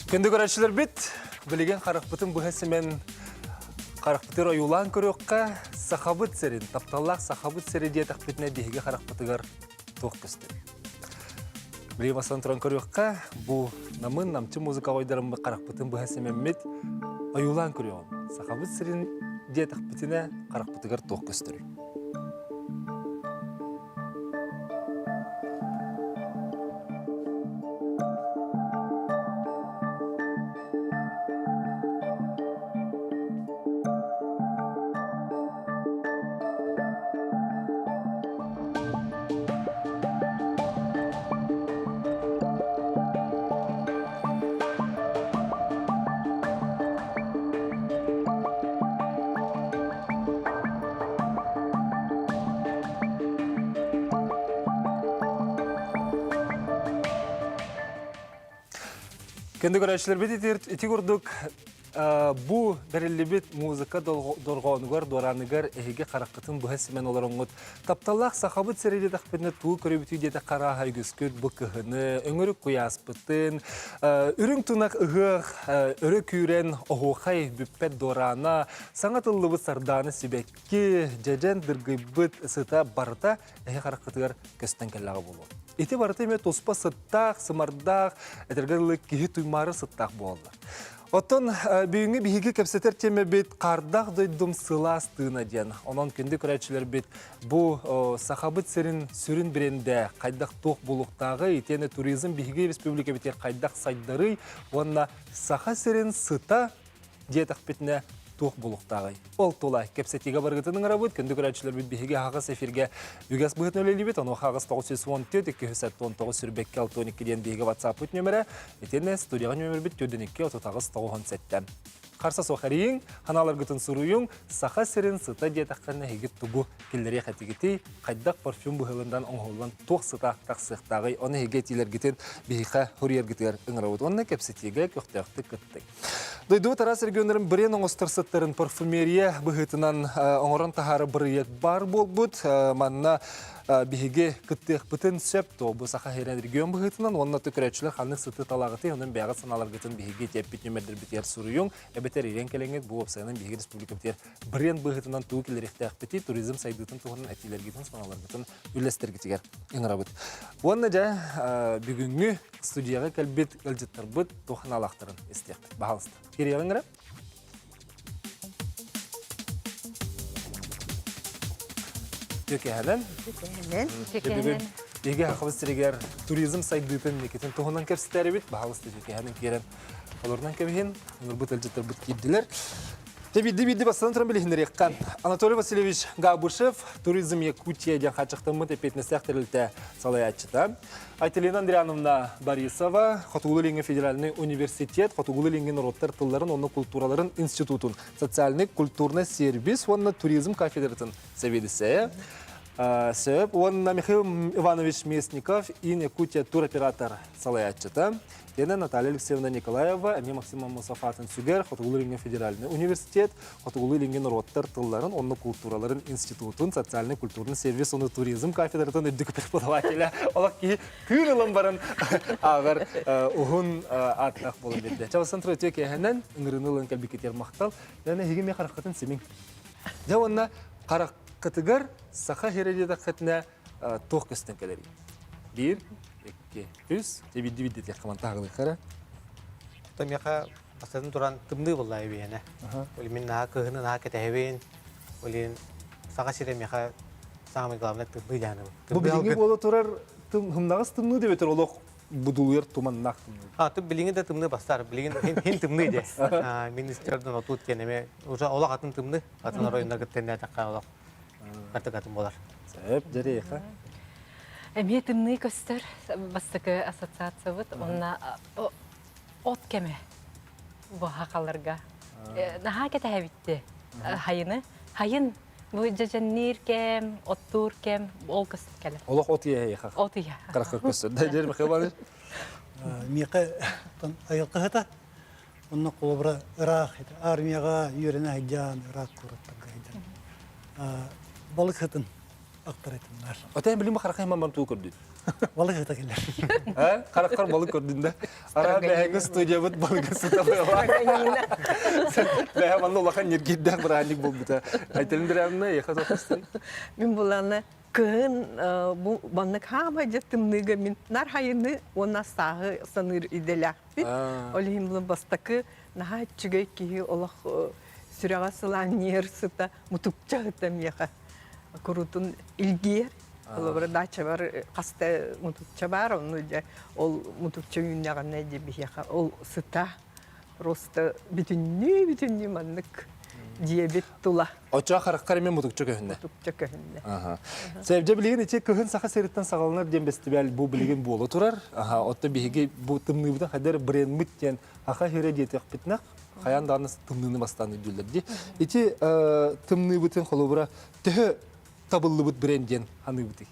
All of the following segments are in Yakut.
Күндү көрөөччүлэрбит, билигин харахпытын быһа симэн харахпытыгар ойуулаан көрүөххэ, Сахабыт сирин, тапталлаах Сахабыт сири диэтэхпитинэ биһиги харахпытыгар туох көстөр? Билигин бастан туран көрүөххэ, бу намын намчы музыка ойдарыммыт харахпытын быһа симэммит ойуулаан көрүөҕүм. Сахабыт сирин диэтэхпитинэ харахпытыгар туох көстөрүй? Күндү көрөөччүлэрбит ити курдук бу бэриллибит музыка дорҕоонугар, дуораныгар эһиги хараххытын быһа симэн олороҥҥут тапталлаах сахабыт сирэ диэтэхпитинэ туу көрүбүтүү диэтэх харааһа үгүскүт бу кыһыны, өҥүрүк куйааспытын, үрүҥ тунах ыһыах өрө күүрэн оһуохай бүппэт дуораана, саҥа тыллыбыт сардаана сибэкки, дьэдьэн дыргыйбыт сыта барыта эһи хараххытыгар көстөн кэллэҕэ буолуо. Ити барыта эмиэ туспа сыттаах, сымардаах, этэргэ дылы киһи туймаары сыттаах буолаллар. Оттон бүгүҥҥү биһиги кэпсэтэр тиэмэбит «Хаардаах дойдум сылаас тыына» диэн. Онон күндү көрөөччүлэрбит бу Сахабыт сирин сүрүн брендэ хайдах туох буолуохтааҕый, итиэннэ туризм биһиги республикабытыгар хайдах сайдарый уонна Саха сирин сыта диэтэхпитинэ туох буолуохтааҕый? Ол тула кэпсэтиигэ барыгытын ыҥырабыт. Күндү көрөөччүлэрбит биһиги аһаҕас эфиргэ үгэс быһыытынан үлэлиибит. Онуоха аҕыс 914 279 сүрбэккэ 62 диэн биһиги WhatsApp-пыт нүөмэрэ. Итиэннэ студияҕа нүөмэрбит 42 38 97. Харса суох эрийиҥ, ханааларгытын суруйуҥ, Саха сирин сыта диэтэххинэ эһиги тугу киллэриэх этигитий, хайдах парфюм быһылындан оҥоһуллан туох сыта тахсыахтааҕый, ону эһиги этиилэргитин биһиэхэ суруйаргытыгар ыҥырабыт уонна кэпсэтиигэ көхтөөхтүк кыттыҥ. Дойдубут араас регионнарын бренд оҥостор сыттарын парфюмерия быһыытынан оҥорон таһаары бырайыак баар буолбут. Манна биһиги кыттыахпытын сөп то бу Саха сирин регион быһыытынан уонна көрөөччүлэр ханнык сыты талаҕытый онон бэйэҕит санааларгытын биһиги тиэппит нүмердэрбитигэр суруйуҥ эбэтэр ирэн кэлэҥҥит бу уопсайынан биһиги республикабытыгар бренд быһыытынан тугу киллэриэхтээхпитий туризм сайдыытын туһунан этиилэргитин санааларгытын үллэстэргитигэр ыҥырабыт. Уонна дьэ бүгүҥҥү студияҕа кэлбит ыалдьыттарбыт туох аналаахтарын истиэхпит. Баһаалыста. Кириэҕиҥ эрэ. Түкэһэнэн. Түкэһэнэн. Бүгүн биһиги Сахабыт сиригэр туризм сайдыытын инникитин туһунан кэпсэтэрибит. Баһаалыста түкэһэнэн киирэн олорунан кэбиһин. Ынырбыт ыалдьыттарбыт киирдилэр. Дьэ биирдии-биирдии бастатан туран билиһиннэриэххэ. Анатолий Васильевич Габышев, Туризм Якутия диэн хааччахтаммыт эппиэтинэстээх тэрилтэ салайааччыта. Айталина Андриановна Борисова, Хотугулуу-Илиҥҥи федеральнай университет Хотугулуу-Илиҥҥи норуоттар тылларын уонна култуураларын институтун социальнай-культурнай сервис уонна туризм кафедратын сэбиэдиссэйэ. Сөп уонна Михаил Иванович Местников, Ин Якутия туроператор салайааччыта. Лена Наталья Алексеевна Николаева, эмиэ Максим Аммосов аатын сүгэр Хотугулуу-Илиҥҥи федеральнай университет, Хотугулуу-Илиҥҥи норуоттар тылларын уонна култуураларын институтун социальнай-культурный сервис уонна туризм кафедратын үрдүк преподавателэ олох киһи тыын ылан баран ааҕар уһун ааттаах буолан биэрдэ. Чабасан үтүө киэһэнэн ыҥырыыны ылан кэлбиккитигэр махтал. Лена эһиги эмиэ хараххытын симиҥ. Дьэ уонна хараххытыгар саха сирэ диэтэххитинэ туох көстөн кэлэрий? Биир, икки, үс. Дьэ биирдии биирдии тиэххэ мантааҕылыахха эрэ. Миэхэ бастатан туран тымныы буолла эбиэнэ. Ол мин наһаа кыһыны наһаа кэтэһэбин. Ол саха сирэ миэхэ самый главный тымныы дьааныбын. Бу билиҥҥи буола турар тымнаҕас тымныы диэбэтэр олох будулуйар туманнаах тымныы. А, ты билиҥҥи да тымныы бастар. Билигин хин тымныы де. Министрден отут диэн эме уже олох атын тымныы. Атын оройуннарга тэннээтэххэ олох Артык атын буолар. Сөп, дьэриэхэ. Эмиэ тымныы көстөр бастакы ассоциациябыт уонна от кэмэ бу хахаларга. Наһаа кэтэһэбитти хайыны. Хайын бу дьэдьэнниир кэм, оттуур кэм ол көстөр кэлэр. Олох от ийэ От ийэ. Харахха көстөр. Дьэр Михаил Иванович. Миэхэ айылҕаһыта Онно холобура ыраах армияҕа үөрэнэ сылдьан, ыраах куораттарга сылдьан балык сытын. Аттар этимнар. Отен билим харахай маман туу көрдүн. Балык ыта келер. А? Харахтар балык көрдүн да. Ара бэһэҥҥи студиябыт балыгы сыта быһа. Бэһэ манна улахан ньиргийдээх бырааһынньык буолбута. Айталин Дриановна, эйиэхэ тоқстой. Мин буланы кыһын бу маннык хаамай дьэ тымныыга мин нар хайыны уонна сааһы саныыр идэлээхпин. Ол иһин булан бастакы наһаа үчүгэй киһи олох сүрэҕэ сылаанньыйар сыта мутукча ыта миэхэ курутун илгиэр. Холобура даачабар хаста мутукча баар, онну дьэ ол мутукча үүннэҕинэ дьэ биһиэхэ ол сыта просто бүтүннүү бүтүннүү маннык дьиэбит тула. Оччоҕо хараххар эмиэ мутукча көһүннэ. Мутукча көһүннэ. Аха. Сэбдьэ билигин ити кыһын Саха сириттэн саҕаланар диэн бэстибээл бу билигин буола турар. Аха, оттон биһиги бу тымныыбытын хайдах брендмит диэн Аха хирэ диэтэхпитинэ хайаан даҕаны тымныыны бастаан өйдүүллэр дии. Ити тымныыбытын холобура төһө табыллыбыт бренд диэн ханыыбытый?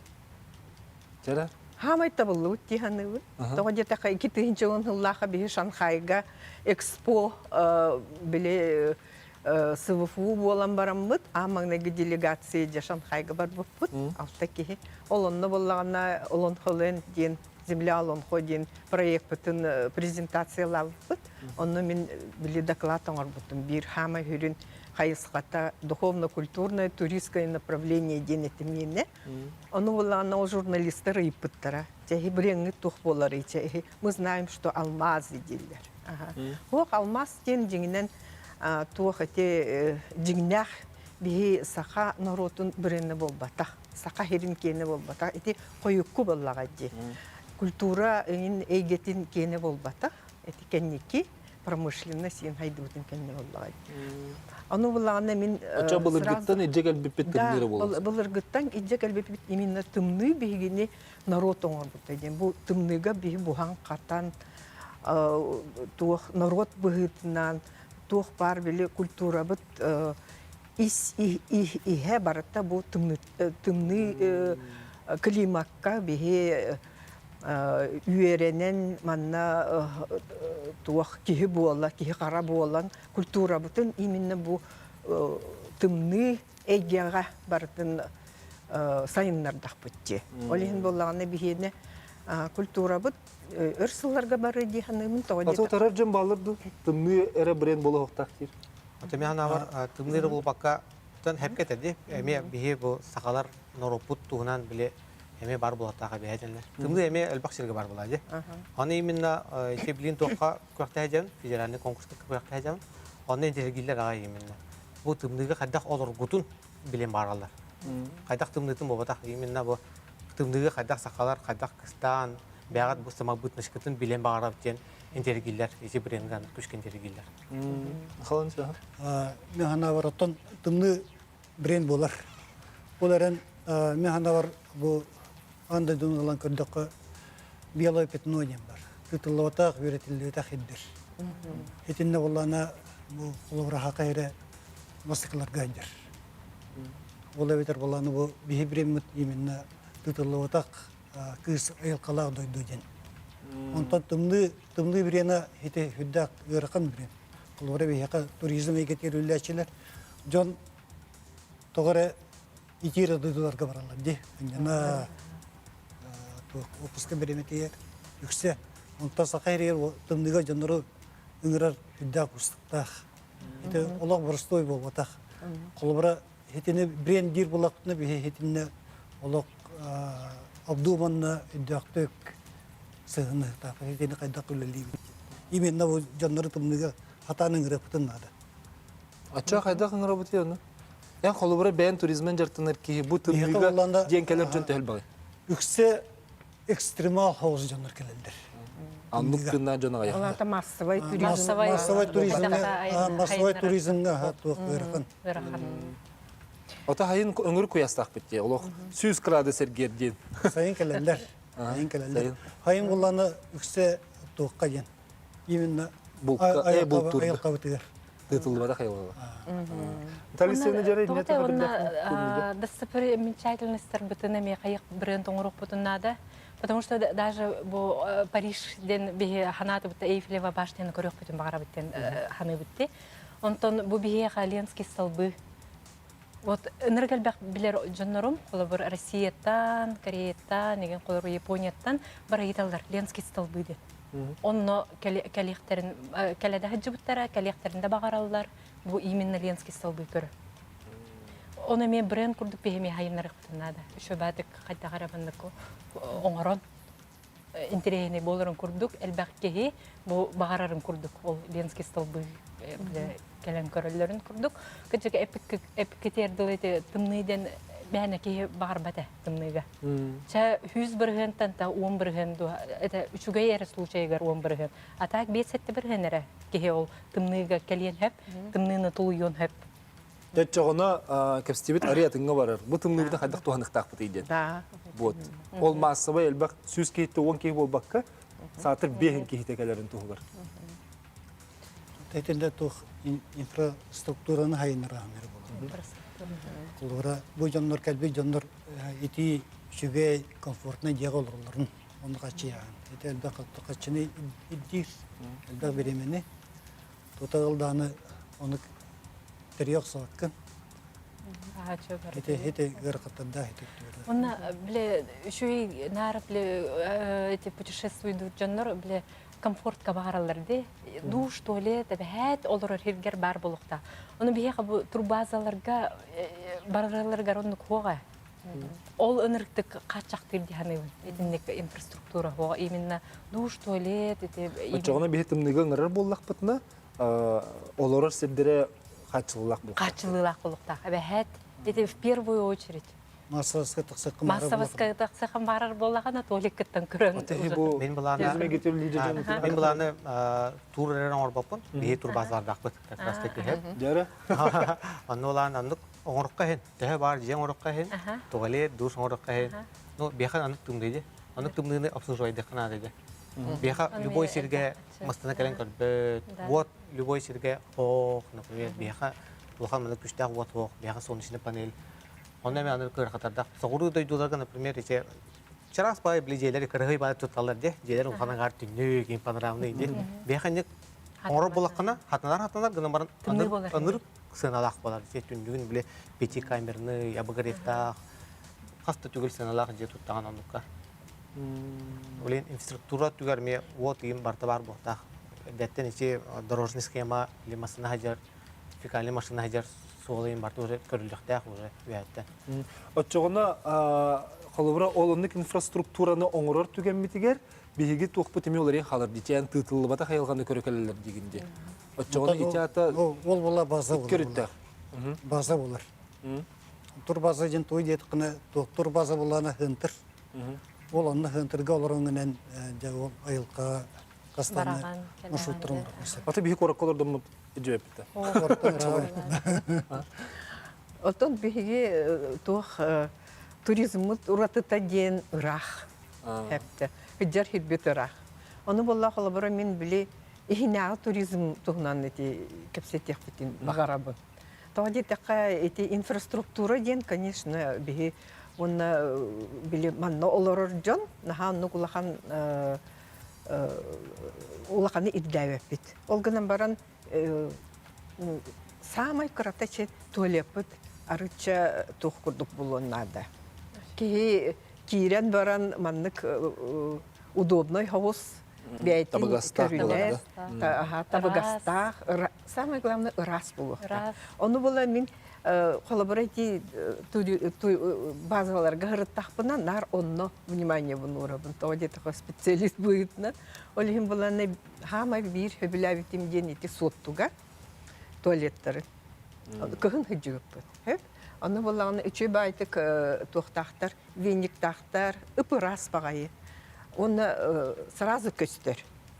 Чара? Хаамай табыллыбыт дии ханыыбыт. Тоҕо диэтэххэ 2010 сыллаахха биһи Шанхайга экспо били СВФУ буолан бараммыт, аан маҥнайгы делегация дьэ Шанхайга барбыппыт, алта киһи. Ол онно буоллаҕына Олонхолен диэн Земля Олонхо диэн проекпытын презентациялаабыппыт. Онно мин били доклад оҥорбутум. Биир хаамай сүрүн хайысхата духовно-культурное туристское направление диэн этим миэнэ. Ону буллаҕына ол журналистар ыйыппыттара. Чэһи бреҥҥит туох буоларый чэһи мы знаем, что алмазы дииллэр. Туох алмаз диэн дьиҥинэн туох ити дьиҥнээх биһи саха норуотун бренэ буолбатах. Саха сирин киэнэ буолбатах. Ити хойукку буоллаҕа дии. Культура эҥин эйгэтин киэнэ буолбатах. Ити кэнники промышленность иин хайдыбытын кэннэ буоллаҕа дии. Ону буллаҕына мин Оччо былыргыттан илдьэ кэлбиппит тымныыра буолар. Былыргыттан илдьэ кэлбиппит именно тымныы биһигини норуот оҥорбута диэн. Бу тымныыга биһи буһан-хатан туох норуот быһыытынан туох баар били культурабыт ис иһэ барыта бу тымныы климакка биһи үөрэнэн манна туох киһи буола киһи хара буолан культурабытын именно бу тымныы эйгэҕэ барытын сайыннардахпыт дии. Ол иһин буоллаҕына биһиэнэ культурабыт өр сылларга бары дии саныыбын тоҕо диэтэх. Аты дьон бааллар дуу? Тымныы эрэ бренд буолуохтаах диир. Аты мен анабар тымныы эрэ буолбакка тон хепке этэ Эмиэ биһи бу сахалар норуоппут туһунан били эмиэ бар буолуохтаах эбиһэ Тымныы эмиэ элбэх сиргэ бар буолаа дии. Аны именно ити билин туохха күрэхтэһэ дьон федеральный конкурска күрэхтэһэ дьон онно интеллигиллэр аҕай именно. Бу тымныыга хайдах олоргутун билэн баараллар. Хайдах тымныытын буолбатах именно бу тымныыга хайдах сахалар хайдах кыстаан бэҕэт бу самобытнашкытын билэн баҕарабыт диэн интеллигиллэр ити брендган күшкэ интеллигиллэр. Халан саха. Мен ханабар оттон тымныы бренд буолар. Ол эрэн мен ханабар бу аан дойдуну ылан көрдөххө белое пятно диэн бар. Тытыллыбатах, үөрэтиллибэтэх ирдир. Итиннэ буоллаана бу холобураха эрэ бастакыларга ирдир. Ол эбэтэр буоллаана бу биһи бреммит именно тытыллыбатах кыыс айылҕалаах дойду диэн. Онтон тымныы тымныы бириэмэ ити сүрдээх ыарахан бириэмэ. Холобура биһиэхэ туризм эйгэтигэр үлэлээччилэр дьон тоҕо эрэ итиир дойдуларга бараллар дии. Инньэ туох отпуска бириэмэтигэр үксэ. Онтон саха сиригэр тымныыга дьоннору ыҥырар сүрдээх уустуктаах. Ити олох боростуой буолбатах. Холобура итини бренд диир буоллахпытына биһи итиннэ олох обдуманно өйдөөхтүк сыһыныахтаах итини хайдах үлэлиибит именно бу дьоннору тымныыга хатаан ыҥырыахпытын наада Ачча хайдах ыҥырабыт ону? Эн холобура бэйэн туризмын дьарыктанар киһи бу тымныыга диэн кэлэр дьон төһөл баҕай? Үксэ экстремал хаос дьоннор кэлэллэр. Аннык тыыннаах дьон аҕыйах. Алата массовай туризм. Массовай туризмҥа массовай туризмҥа туох ыарахан. Ыарахан. Ото хайын өҥүр куйастаахпыт дии. Олох 100 градус эргиэр диэн. Сайын кэлэллэр. Сайын кэлэллэр. Хайын булланы үксэ туохха диэн. Именно Булка, бултур. айылҕабытыгар. Тытыллыбатах айылҕа. Талисыны дьэрэ Тоҕо уонна достопримечательностьтарбытын эмиэ хайык бренд оҥоруохпутун наада. Потому что даже бу Париж диэн биһи ханаатыбыт Эйфелева башняны көрүөхпүтүн баҕарабыт диэн ханыыбыт Онтон бу биһиэхэ Ленский столбы. Вот ынырык элбэх билэр дьоннорум, холобур, Россияттан, Кореяттан, эгин холобур, Японияттан бары ыйыталлар Ленский столбы диэн. Онно кэлиэхтэрин кэлэ да сылдьыбыттара, кэлиэхтэрин да баҕараллар. Бу именно Ленский столбы көрө. Ону эмиэ бренд курдук биһи хайыннарыахпытын наада. Еще баатык хайдах эрэ маннык оҥорон интэриэһинэй буоларын курдук элбэх киһи бу баҕарарын курдук ол Ленский столбы кэлэн көрөллөрүн курдук кырдьык эпиккитиэр дылы ити тымныы диэн мээнэ киһи баҕарбат ээ тымныыга чэ 100 бырыһыантан та 10 бырыһыан дуо это үчүгэй эрэ случайыгар 10 бырыһыан а так 5-7 бырыһыан эрэ киһи ол тымныыга кэлиэн сөп тымныыны тулуйуон сөп. Төччөҕүнэ кэпсэтибит арый атыҥҥа барар. Бу тымныыбытын хайдах туһаныахтаахпытый диэн. Да. Вот. Ол маассабай элбэх 100 киһиттэ 10 киһи буолбакка, саатар биэһин киһитэ кэлэрин туһугар. Тэтинде туох инфраструктураны хайыннарааһын буолар. Холобура, бу дьоннор кэлбит дьоннор итии үчүгэй, комфортнай дьиэҕэ олороллорун онно хаччыйааһын. Ити элбэх хаччыны ирдиир, элбэх бириэмэни. Тута ылдааны ону тэрийэ охсубаккын. Ити ити ыарахаттардаах ити Онно биле үчүгэй наар биле эти путешествуйдуур дьоннор биле комфортка баараллар ди. Душ, туалет, эбэһээт олорор сиргэр баар буолуохтаах. Ону биһиэхэ бу турбазаларга барараларыгар оннук хуоҕа. Ол ынырыктык хааччахтыыр дии саныыбын. Итинник инфраструктура хуоҕа именно душ, туалет ити Оччоҕуна биһи тымныыга ыҥырар буоллахпытына, олорор сирдэрэ хааччылыылаах буолуохтаах. Хааччылыылаах буолуохтаах. Эбэһээт ити в первую очередь. Массовоска тахсахха Массовоска тахсахха барар буоллаҕына туалеккыттан көрөн. Бу Мин былааны мин былааны тур эрэр оҥорбоппун. Биһи турбазалардаахпыт как раз таки Дьөрө. Онно улаан аннык оҥорукка иһин, төһө баар дьиэ оҥорукка иһин, туалет, душ оҥорукка иһин. Ну, биэхэ аннык тымныы дии. Аннык тымныыны обслуживайдыхха наада дии. Биэхэ любой сиргэ мастана кэлэн көрбөт. Вот любой сиргэ хоох, например, биэхэ улахан маннык күштээх уот хоох, биэхэ солнечный панель. Онно эмэ аны кыархатардах. Соҕуруу дойдуларга, например, ити чараас баай били дьиэлэри кырыһый баай тутталлар дии. Дьиэлэр улахан аҥаар түннүк, киин панорамный дии. Биэхэ инник оҥорор буоллаххына, хатанар хатанар гынан баран ынырык сыаналаах буолар. Дьиэ түннүгүн били пятикамерный, обогревтаах, хас да түгэл сыаналаах дьиэ туттаҕын оннукка. Блин, инфраструктура түгэр эмиэ уот ыйым барыта баар буолтаах. Эрдэттэн ити дорожный схема или массыына сылдьар, фекальный машина сылдьар суол ыйым барыта уже көрүллүөхтээх уже үөһэттэн. Оччоҕуна холобура ол оннук инфраструктураны оҥорор түгэммитигэр биһиги туохпут эмиэ уларыйан хаалар дии чээн тыытыллыбатах айылҕаны көрө кэлэллэр диигин дии. Оччоҕуна ити аата Ол була база болар. Көрүттээх. База болар. Турбаза диэн туй диэтэххинэ турбаза буллаана хынтыр. Ол онно хынтырга олороҥҥунан дьэ ол айылҕа хастаны маршруттарын Аты биһи куоракка олордоммут дьүөппүтэ. Оттон биһиги туох туризммыт уратыта диэн ыраах. Хэптэ. Хыдьар хирбит ыраах. Ону буолла холобура мин били иһинээҕи туризм туһунан ити кэпсэтиэхпитин баҕарабын. Тоҕо диэтэххэ ити инфраструктура диэн, конечно, биһи уонна били манна олорор дьон наһаа оннук улахан улаханы ирдээбэппит. Ол гынан баран саамай кырата че туалеппыт арычча туох курдук булуон наада. Киһи киирэн баран маннык удобный соҕус бэйэтин көрүнэр, табыгастаах, самое главное ыраас буолуохтаах. Ону була мин холобура ити базаларга ырыттахпына наар онно внимание уурабын. Тоҕо диэтэххэ специалист быһыытынан. Ол иһин буланы хаамай биир сөбүлээбитим диэн ити Суоттуга туалеттары. Кыһын сылдьыбыппыт. Онно буоллаҕына үчүгэй баайтык туохтаахтар, вениктаахтар, ып-ыраас баҕайы. Уонна сразу көстөр.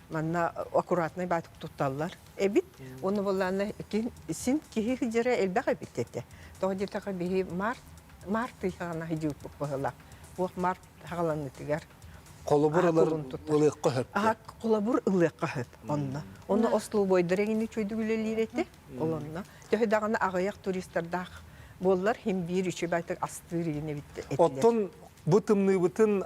Манна аккуратнай баайтык тутталлар эбит. Уонна буоллаҕына син киһи сылдьара элбэх эбит этэ. Тоҕо диэтэххэ биһи март март ыйхаҕына сылдьыбыппыт быһыылаах. Уох март хаҕаланыытыгар. Холобур ылар ылыахха сөп. Аха, холобур ылыахха сөп онно. Онно остолобуойдар эҥин үчүгэйдик үлэлиир этэ. Ол онно. Төһө даҕаны аҕыйах туристардаах буоллар, хим биир үчүгэй астыыр игин эбит этилэр. Оттон бу тымныыбытын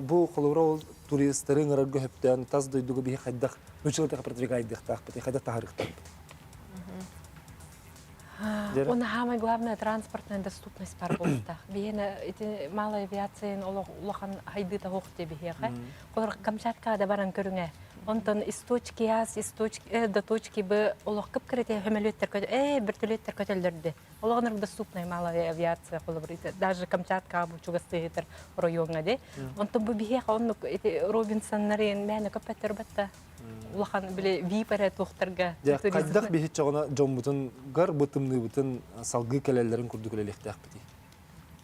бу холобура ол туристары ыҥырарга сөптөөн тас дойдуга биһи хайдах нуччалатыга продвигайдыахтаахпыт, хайдах таһаарыахтаахпыт? Уонна самое главное транспортная доступность баар буолуохтаах. Биһиэнэ ити малая авиацияны олох улахан хайдыыта суох дии биһиэхэ. Холобур, Камчаткаҕа да баран көрүҥэ. Онтон из точки А, из точки Э до точки Б олох кып-кырата сөмөлүөттэр көтө ээ бөртөлүөттэр көтөллөр Олох оннук доступная малая авиация холобур даже Камчаткаҕа бу чугастыытар оройуоҥҥа дии. Онтон бу биһиэхэ оннук ити Робинсоннарын мээнэ көппөттөр батта. Улахан били вип эрэ туохтарга. Дьэ, хайдах биһиччэҕинэ дьоммутугар бу тымныыбытын салгыы кэлэллэрин курдук үлэлиэхтээхпитий?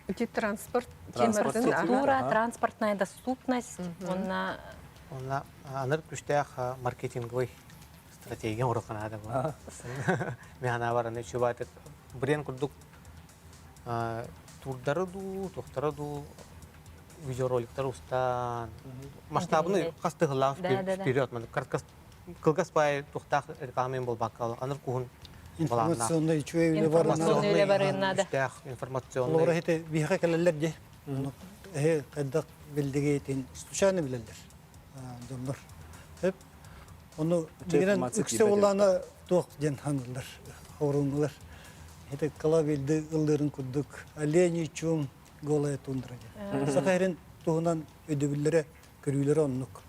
Ити транспорт Инфраструктура, транспортная доступность уонна Онна аныр күштээх маркетинговый стратегия оҥоруохха наада буолар. Мин санаабар аны үчүгэй бренд курдук турдары дуу, туохтары дуу видеороликтары устан масштабный хас тыһылаах вперед кылгас баай туохтаах реклама буолбакка аныр куһун информационный үчүгэй үлэ барыан наада. Информационный. Олор ити биһиэхэ кэлэллэр дии. Эһи хайдах билдигиитин случайно билэллэр дьоннор. Хеп Ону дигинен үксэ улаана туох диэн ханыыллар, хоруҥнулар. Ити калабилды ыллыырын курдук оленей чум голая тундра диэн. Саха сирин туһунан өйдөбүллэрэ, көрүүлэрэ оннук.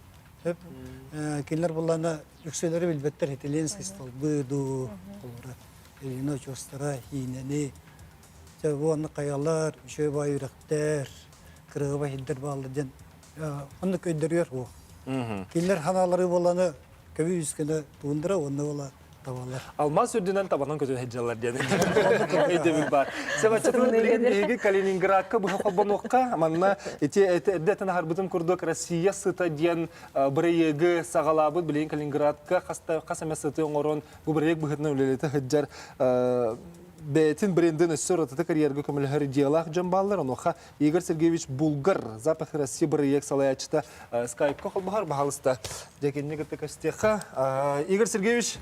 Сөп. Кинилэр буллаана үксүлэри билбэттэр ити Ленский столбы дуу, холура, Ильина очуостара, Хиинэни, чэ бу оннук хайалар, үчүгэй баай үрэхтэр, кырыһыба сирдэр бааллар диэн оннук өйдөрүөр суох. Кинилэр ханаалары буоланы көбү үскэнэ туундара уонна буола табалар. Алмаас үрдүнэн табанан көтөн сылдьаллар диэн өйдөбүл баар. Сабаччатын билигин биһиги Калининградка быһа холбонуохха манна ити эрдэ этэн аһарбытым курдук Россия сыта диэн бырайыагы саҕалаабыт билигин Калининградка хас эмэ сыты оҥорон бу бырайыак быһыытынан үлэлэтэ сылдьар бэйэтин брендин өссө уратыта карьерга көмөлөһөр идеялаах дьон бааллар. Онуоха Игорь Сергеевич Булгар, Запах России бырайыак салайааччыта скайпка холбоһор, баһалыста. Дьэ, кытта көрсүөххэ. Игорь Сергеевич,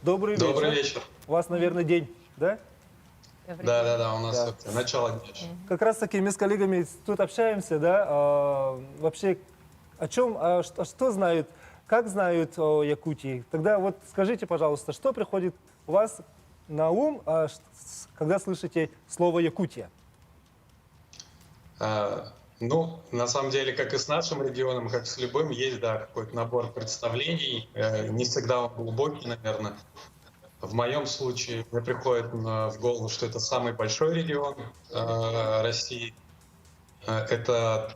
добрый вечер. Добрый вечер. У вас, наверное, день, да? Да, да, да, у нас да. начало дня. Как раз таки мы с коллегами тут общаемся, да, вообще о чем, что знают, как знают о Якутии? Тогда вот скажите, пожалуйста, что приходит у вас на ум, когда слышите слово Якутия? Ну, на самом деле, как и с нашим регионом, как с любым, есть, да, какой-то набор представлений. Не всегда он глубокий, наверное. В моем случае мне приходит в голову, что это самый большой регион России. Это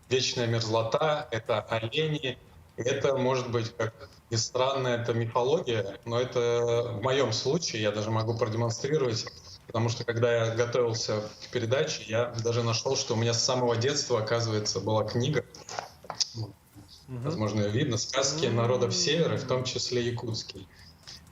вечная мерзлота, это олени, это, может быть, как ни странно, это мифология, но это в моем случае, я даже могу продемонстрировать, потому что когда я готовился к передаче, я даже нашел, что у меня с самого детства, оказывается, была книга, возможно, ее видно, «Сказки народов Севера», в том числе якутский.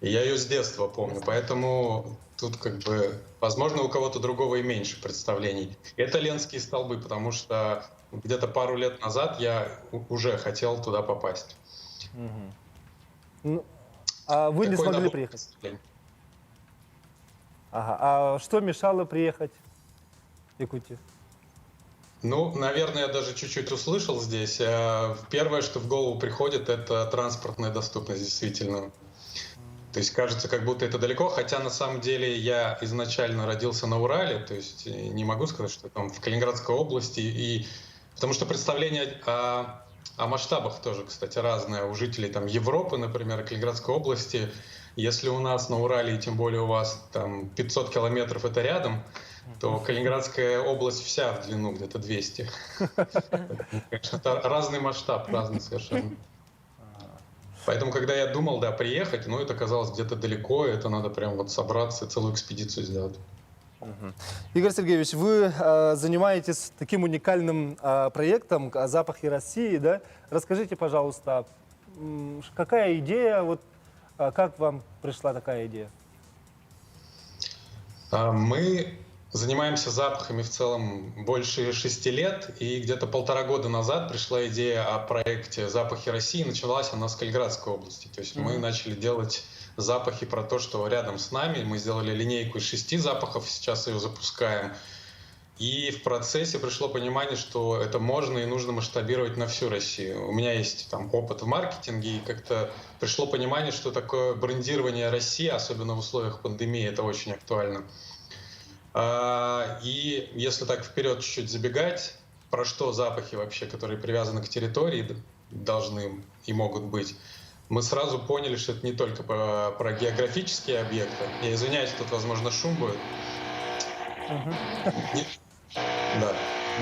И я ее с детства помню, поэтому тут как бы, возможно, у кого-то другого и меньше представлений. Это Ленские столбы, потому что где-то пару лет назад я уже хотел туда попасть. Ну, а вы не Такой смогли набор приехать? представлений. Ага. А что мешало приехать в Якутию? Ну, наверное, я даже чуть-чуть услышал здесь. Первое, что в голову приходит, это транспортная доступность, действительно. То есть кажется, как будто это далеко, хотя на самом деле я изначально родился на Урале, то есть не могу сказать, что там в Калининградской области, и потому что представление о масштабах тоже, кстати, разное у жителей там Европы, например, и Калининградской области. Если у нас на Урале, и тем более у вас там 500 километров это рядом, то Калининградская область вся в длину где-то 200. Конечно, это разный масштаб, разный совершенно. Поэтому, когда я думал, да, приехать, ну, это казалось где-то далеко, это надо прям вот собраться и целую экспедицию сделать. Игорь Сергеевич, вы занимаетесь таким уникальным проектом «Запахи России», да? Расскажите, пожалуйста, какая идея, вот, как вам пришла такая идея? Мы занимаемся запахами в целом больше 6 лет, и где-то 1,5 года назад пришла идея о проекте «Запахи России». Началась она с Калининградской области. То есть мы начали делать запахи про то, что рядом с нами. Мы сделали линейку из шести запахов, сейчас ее запускаем. И в процессе пришло понимание, что это можно и нужно масштабировать на всю Россию. У меня есть там опыт в маркетинге, и как-то пришло понимание, что такое брендирование России, особенно в условиях пандемии, это очень актуально. И если так вперед чуть-чуть забегать, про что запахи вообще, которые привязаны к территории, должны и могут быть, мы сразу поняли, что это не только про географические объекты. Я извиняюсь, тут, возможно, шум будет. Не, да,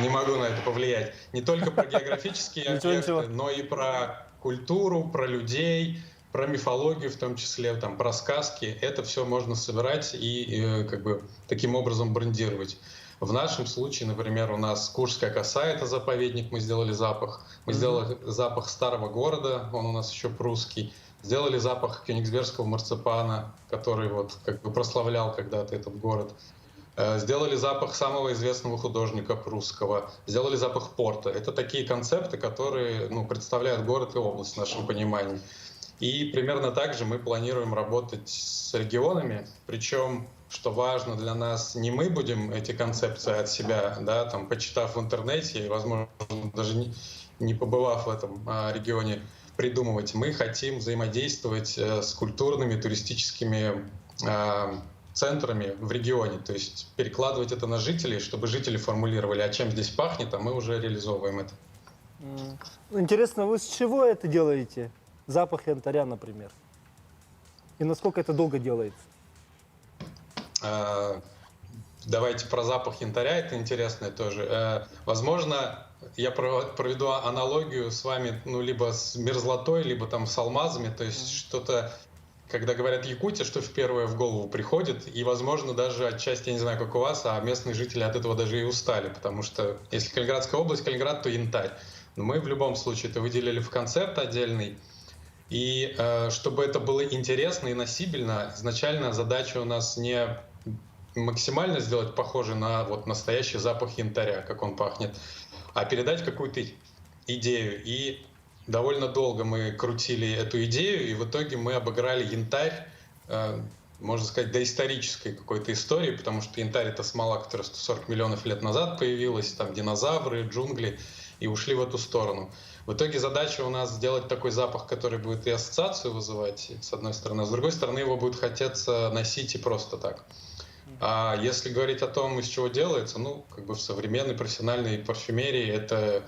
не могу на это повлиять. Не только про географические объекты, но и про культуру, про людей, про мифологию в том числе, там, про сказки. Это все можно собирать и как бы таким образом брендировать. В нашем случае, например, у нас Куршская коса — это заповедник, мы сделали запах. Мы сделали запах старого города, он у нас еще прусский. Сделали запах кёнигсбергского марципана, который вот как бы прославлял когда-то этот город. Сделали запах самого известного художника прусского, сделали запах порта. Это такие концепты, которые, ну, представляют город и область в нашем понимании. И примерно так же мы планируем работать с регионами, причем, что важно для нас, не мы будем эти концепции от себя, да, там, почитав в интернете и, возможно, даже не побывав в этом регионе, придумывать. Мы хотим взаимодействовать с культурными, туристическими центрами в регионе, то есть перекладывать это на жителей, чтобы жители формулировали, а чем здесь пахнет, а мы уже реализовываем это. Интересно, вы с чего это делаете? Запах янтаря, например. И насколько это долго делается? Давайте про запах янтаря, это интересно тоже. Возможно, я проведу аналогию с вами, либо с мерзлотой, либо с алмазами, то есть что-то, когда говорят Якутия, что в первое в голову приходит, и, возможно, даже отчасти, я не знаю, как у вас, а местные жители от этого даже и устали, потому что если Калининградская область, Калининград, то янтарь. Но мы в любом случае это выделили в концепт отдельный, и чтобы это было интересно и носибельно, изначально задача у нас не максимально сделать похожий на настоящий запах янтаря, как он пахнет, а передать какую-то идею. И довольно долго мы крутили эту идею, и в итоге мы обыграли янтарь, можно сказать, доисторической какой-то истории, потому что янтарь — это смола, которая 140 миллионов лет назад появилась, там динозавры, джунгли, и ушли в эту сторону. В итоге задача у нас сделать такой запах, который будет и ассоциацию вызывать, с одной стороны, а с другой стороны его будет хотеться носить и просто так. А если говорить о том, из чего делается, в современной профессиональной парфюмерии это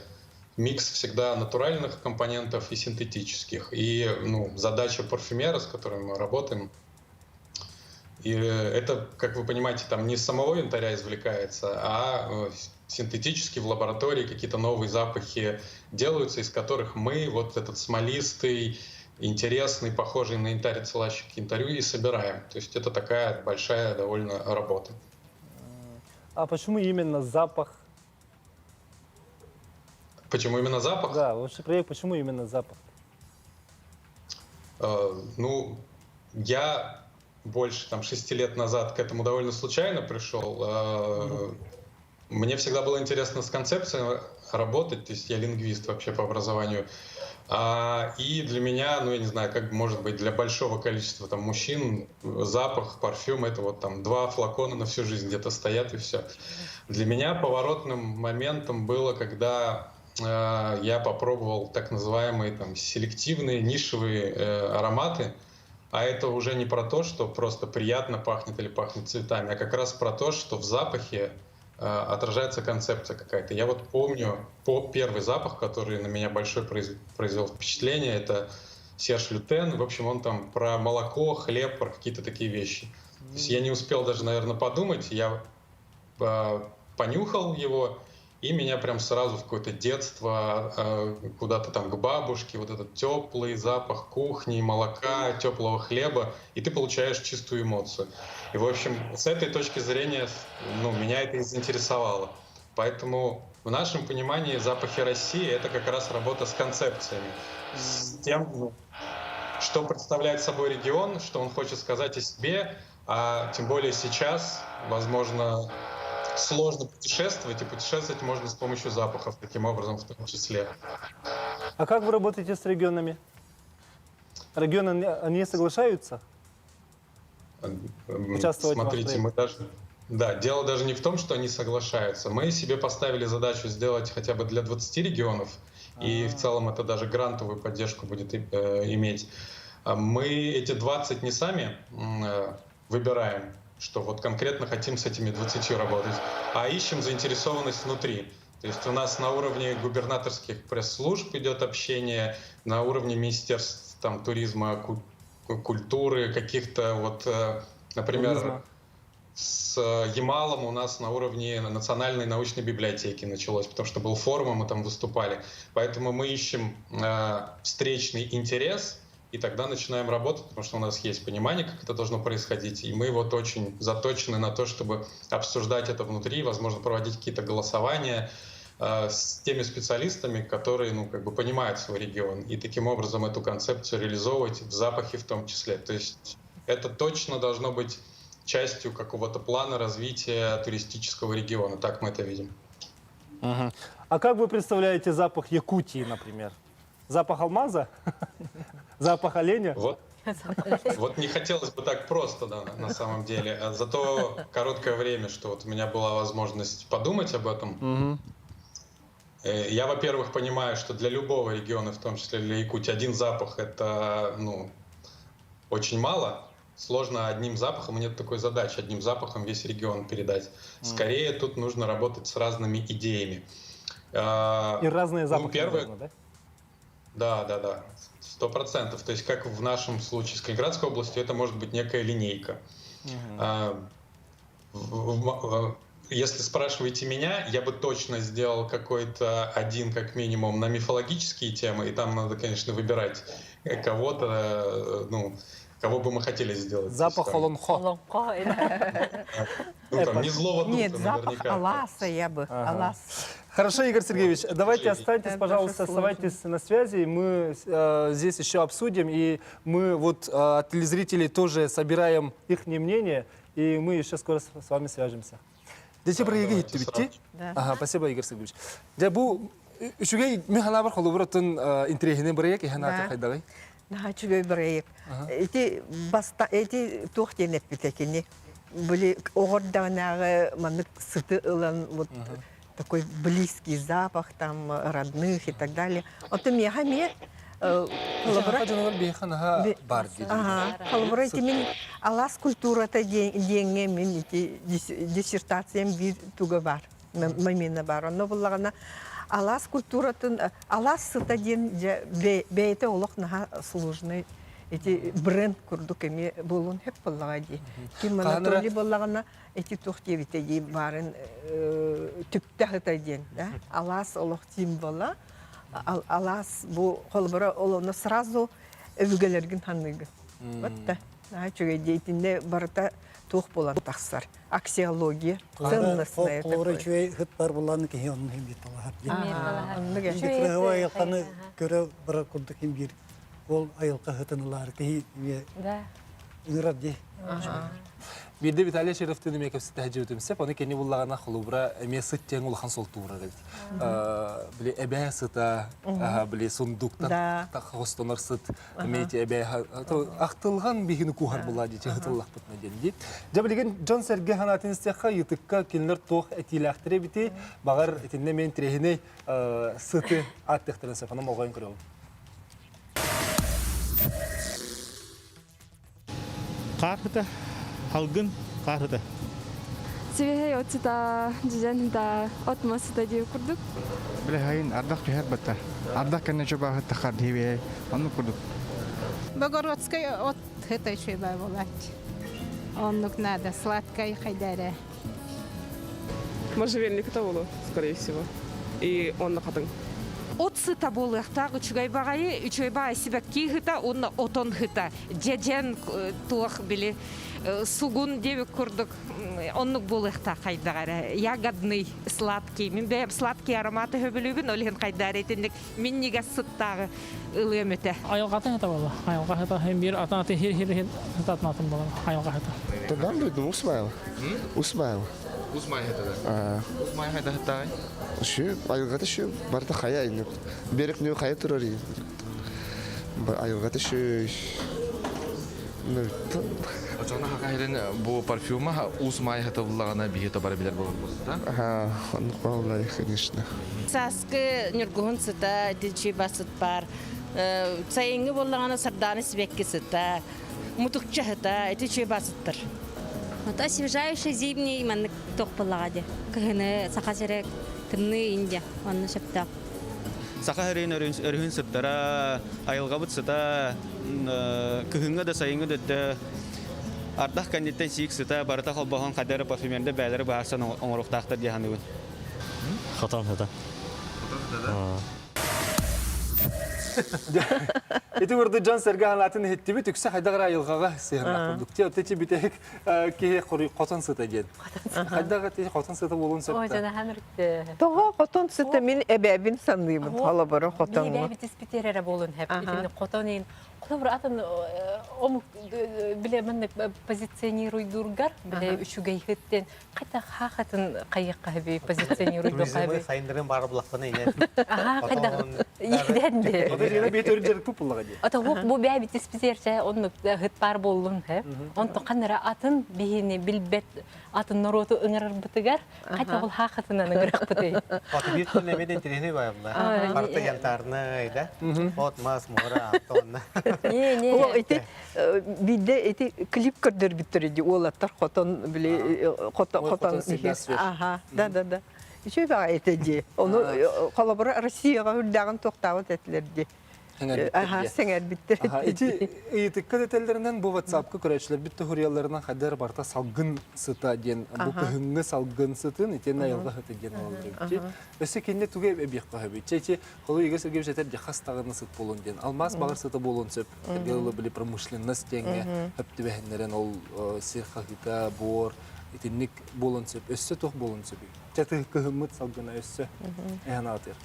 микс всегда натуральных компонентов и синтетических. И задача парфюмера, с которым мы работаем, и это, как вы понимаете, не с самого янтаря извлекается, а синтетически в лаборатории какие-то новые запахи делаются, из которых мы этот смолистый, интересный, похожий на янтарь, отсылающий к янтарю, и собираем. То есть это такая большая довольно работа. А почему именно запах? Почему именно запах? Да, вообще проект, почему именно запах? Я больше 6 лет назад к этому довольно случайно пришел. Мне всегда было интересно с концепцией работать, то есть я лингвист вообще по образованию. И для меня, я не знаю, как может быть для большого количества мужчин запах, парфюм — это 2 флакона на всю жизнь где-то стоят и все. Для меня поворотным моментом было, когда я попробовал так называемые селективные нишевые ароматы, а это уже не про то, что просто приятно пахнет или пахнет цветами, а как раз про то, что в запахе отражается концепция какая-то. Я помню первый запах, который на меня большое произвел впечатление, это Серж Лютен. Он про молоко, хлеб, про какие-то такие вещи. То есть я не успел даже, наверное, подумать, я понюхал его, и меня прям сразу в какое-то детство, куда-то к бабушке, вот этот теплый запах кухни, молока, теплого хлеба, и ты получаешь чистую эмоцию. И с этой точки зрения, меня это и заинтересовало. Поэтому в нашем понимании запахи России — это как раз работа с концепциями, с тем, что представляет собой регион, что он хочет сказать о себе, а тем более сейчас, возможно, сложно путешествовать, и путешествовать можно с помощью запахов, таким образом, в том числе. А как вы работаете с регионами? Регионы, они соглашаются участвовать в вашем Смотрите, проекте? Да, дело даже не в том, что они соглашаются. Мы себе поставили задачу сделать хотя бы для 20 регионов, и в целом это даже грантовую поддержку будет иметь. Мы эти 20 не сами выбираем, что вот конкретно хотим с этими 20 работать, а ищем заинтересованность внутри. То есть у нас на уровне губернаторских пресс-служб идет общение, на уровне министерств там, туризма, культуры, каких-то вот, например, Туризма. С Ямалом у нас на уровне Национальной научной библиотеки началось, потому что был форум, и мы там выступали. Поэтому мы ищем встречный интерес, и тогда начинаем работать, потому что у нас есть понимание, как это должно происходить, и мы вот очень заточены на то, чтобы обсуждать это внутри, возможно, проводить какие-то голосования с теми специалистами, которые, ну, как бы понимают свой регион, и таким образом эту концепцию реализовывать в запахе в том числе. То есть это точно должно быть частью какого-то плана развития туристического региона. Так мы это видим. Угу. А как вы представляете запах Якутии, например? Запах алмаза? Запах оленя? Вот. Вот не хотелось бы так просто, да, на самом деле. А зато короткое время, что вот у меня была возможность подумать об этом. Угу. Я, во-первых, понимаю, что для любого региона, в том числе для Якутии, один запах — это, ну, очень мало. Сложно одним запахом, нет такой задачи, одним запахом весь регион передать. Скорее тут нужно работать с разными идеями. И разные запахи, ну, первое... наверное, да? Да, да, да, 100%. То есть как в нашем случае с Калининградской областью, это может быть некая линейка. Если спрашиваете меня, я бы точно сделал какой-то один, как минимум, на мифологические темы, и там надо, конечно, выбирать кого-то, ну, кого бы мы хотели сделать. Запах олонхо. Олонхо. Ну, там, не злого духа, Нет, запах наверняка. аласа я бы. Ага. Алас. Хорошо, Игорь Сергеевич, давайте останьтесь, Это пожалуйста, даже сложно. оставайтесь на связи. Мы здесь еще обсудим, и мы вот от телезрителей тоже собираем их мнение, и мы еще скоро с вами свяжемся. Дети Да, давайте сразу. Да. Ага, спасибо, Игорь Сергеевич. Дьэ бу үчүгэй мин санаабар холобур интэриэһинэй бырайыак эһиэхэ Да. хайдаҕый. Наһаа үчүгэй бырайыак. Ити баста эти туох диэн эппитэ кини. Были оҕо эрдэҕинээҕи маннык сыты ылан вот такой близкий запах там родных и так далее. Оттон миэхэ эмиэ холобура Дьонугар биһиэхэ наһаа баар дии. Ага, холобура ити мин алаас культурата диэҥҥэ мин ити диссертациям биир туга баар, момена баар. Онно буоллаҕына алаас культуратын, алаас сыта диэн дьэ бэйэтэ олох наһаа сложный ити бренд курдук эмиэ буолуон сөп буоллаҕа дии. Ким Анатолий буоллаҕына ити туох диэбитэ дии баарын түптэ сыта диэн, да? Алаас олох символа. Алаас бу холобура ол онно сразу өбүгэлэргин саныыгын. Вот да. Наһаа үчүгэй дии. Итиннэ барыта туох буолан тахсар. Аксиология ценностная Холобура такое. үчүгэй ыт баар буоллаҕына киһи онно иһин биир талаһар диэн. Оннук ээ. Кыраһыба айылҕаны көрө барар курдук иһин биир ол айылҕа ыһытын ылаары киһи эмиэ Да. ыҥырар дии. Биирдэ Виталий Шеровтыын эмиэ кэпсэтэ сылдьыбытым сөп, ону кини буллаҕына холобура эмиэ сыт диэн улахан суолтуура эбит. Били эбээ сыта, били сундуктан Да. хостонор сыт, эмиэ ити эбээ ахтылҕан биһини кууһар буолла дии ыһытыллахпытына диэн дии. Дьэ билигин дьон-сэргэ санаатын истиэххэ ыйытыкка кинилэр туох этиилээхтэрэ эбитий, баҕар итиннэ эмиэ интэриэһинэй сыты ааттыахтарын сөп, онон болҕойон көрөҕүн. Хаарыта, халгын хаарыта. Сибиһэй от сыта, дьүдьэн сыта, от мас сыта диир курдук. Бile хайын ардах түһэр батта. Ардах кэннэ чобааһыт тахар диэбиэй. Оннук курдук. Богородскай от это еще буолааччы. Оннук надо, сладкай хайдара. Можжевельник это было, скорее всего. И он на хатыҥ. От сыта буолуохтаах үчүгэй баҕайы, үчүгэй баҕайы сибэкки ыһыта уонна отон ыһыта. Дьэдьэн туох били сугун диэбит курдук оннук буолуохтаах хайдах эрэ. Ягодный, сладкий. Мин бэйэм сладкий ароматы сөбүлүүбүн, ол иһин хайдаар итинник минньигэс сыттааҕы ылыам этэ. Айылҕатын ыта буолла. Айылҕа ыта биир атын аты хир-хир ытатынатын буолар. Айылҕа ыта. Тогда будет Усмаева. Усмаева. Усмай хатада. Усмай хайда хаттай. Şu айылҕата şu барыта хайа инник. Берек нүү хайа турар. Айылҕата şu. Очоҕуна хакаһирин бу парфюма уус маай хатыллаҕына биһи табара билэр буолбут да? Ага, оннук буоллай, конечно. Сааскы ньургуһун сыта, итинчи басыт бар. Сайыҥҥы буоллаҕына сардаана сибэкки сыта, мутукча сыта, ити үчүгэй басыттар. Вот освежающий зимний маннык туох буоллаҕа дии. Кыһыны саха сирэ тымныы Индия онно сөптөөх. Саха сирин өрүһүн сыттара, айылҕабыт сыта, кыһыҥҥы да сайыҥҥы да өттө ардах кэнниттэн сиик сыта барыта холбоһон хайдары парфюмерда бээлэри быһаарсан оҥоруохтаахтар дии саныыбын. Хотон сыта. Хотон сыта да? Ити курдук дьон сэргэ санаатын иһиттибит, үксэ хайдах эрэ айылҕаҕа сыһыаннаах курдук. Ти ити бүтэһик киһи хотон сыта диэн. Хайдах ити хотон сыта буолуон сөп да? Тоҕо хотон сыта мин эбээбин саныыбын холобура хотоҥҥо. Эбээбит испитиэр эрэ буолун хэп. Итини хотон иин холобура атын омук биле маннык позиционируйдургар биле үчүгэйһиттен Қайта хахатын қайыққа хаби позиционируйду хаби. Сайындырын бары булақпына ине. Аха, қайда. Еденде. Ото жена бет өрүн жарык пуллага ди. Ото бу бෑ битис бизерче онну хыт бар боллун хэ. Онто каннара атын бихини билбет атын народу ыңырырбытыгар қайта ол хахатынан ыңырыкпыты. Ото бир күн эмеден тирени байымла. Барыта янтарны да. От мас мора тонна. Не, не. Ол ити Биирдэ ити клип көрдөрбүттэр ди уолаттар хотон били хотон хотон аха да да да үчүгэй баҕайы этэ дии ону холобура Россияҕа үрдээҕин туохтаабыт этилэр дии аха сэҥэрбиттэр Ити ыйытыкка дэтэллэринэн бу WhatsApp-ка көрөөччүлэрбит туһуруйалларынан хайдар барыта салгын сыта диэн бу кыһыҥҥы салгын сытын итиэннэ айылҕа сыта диэн ылаллар эбит. Өссө кинини тугу эбиэххэ сөбүй? Чэ, Холу Игорь Сергеевич этэр дьэ хас даҕаны сыт буолуон диэн. Алмаас баҕар сыта буолуон сөп. Эргэ били промышленность диэҥҥэ хөп түбэһиннэрэн ол сир хаһыыта, буор итинник буолуон сөп. Өссө туох буолуон сөбүй? Чэ кыһыммыт салгына өссө эһэн аатыр.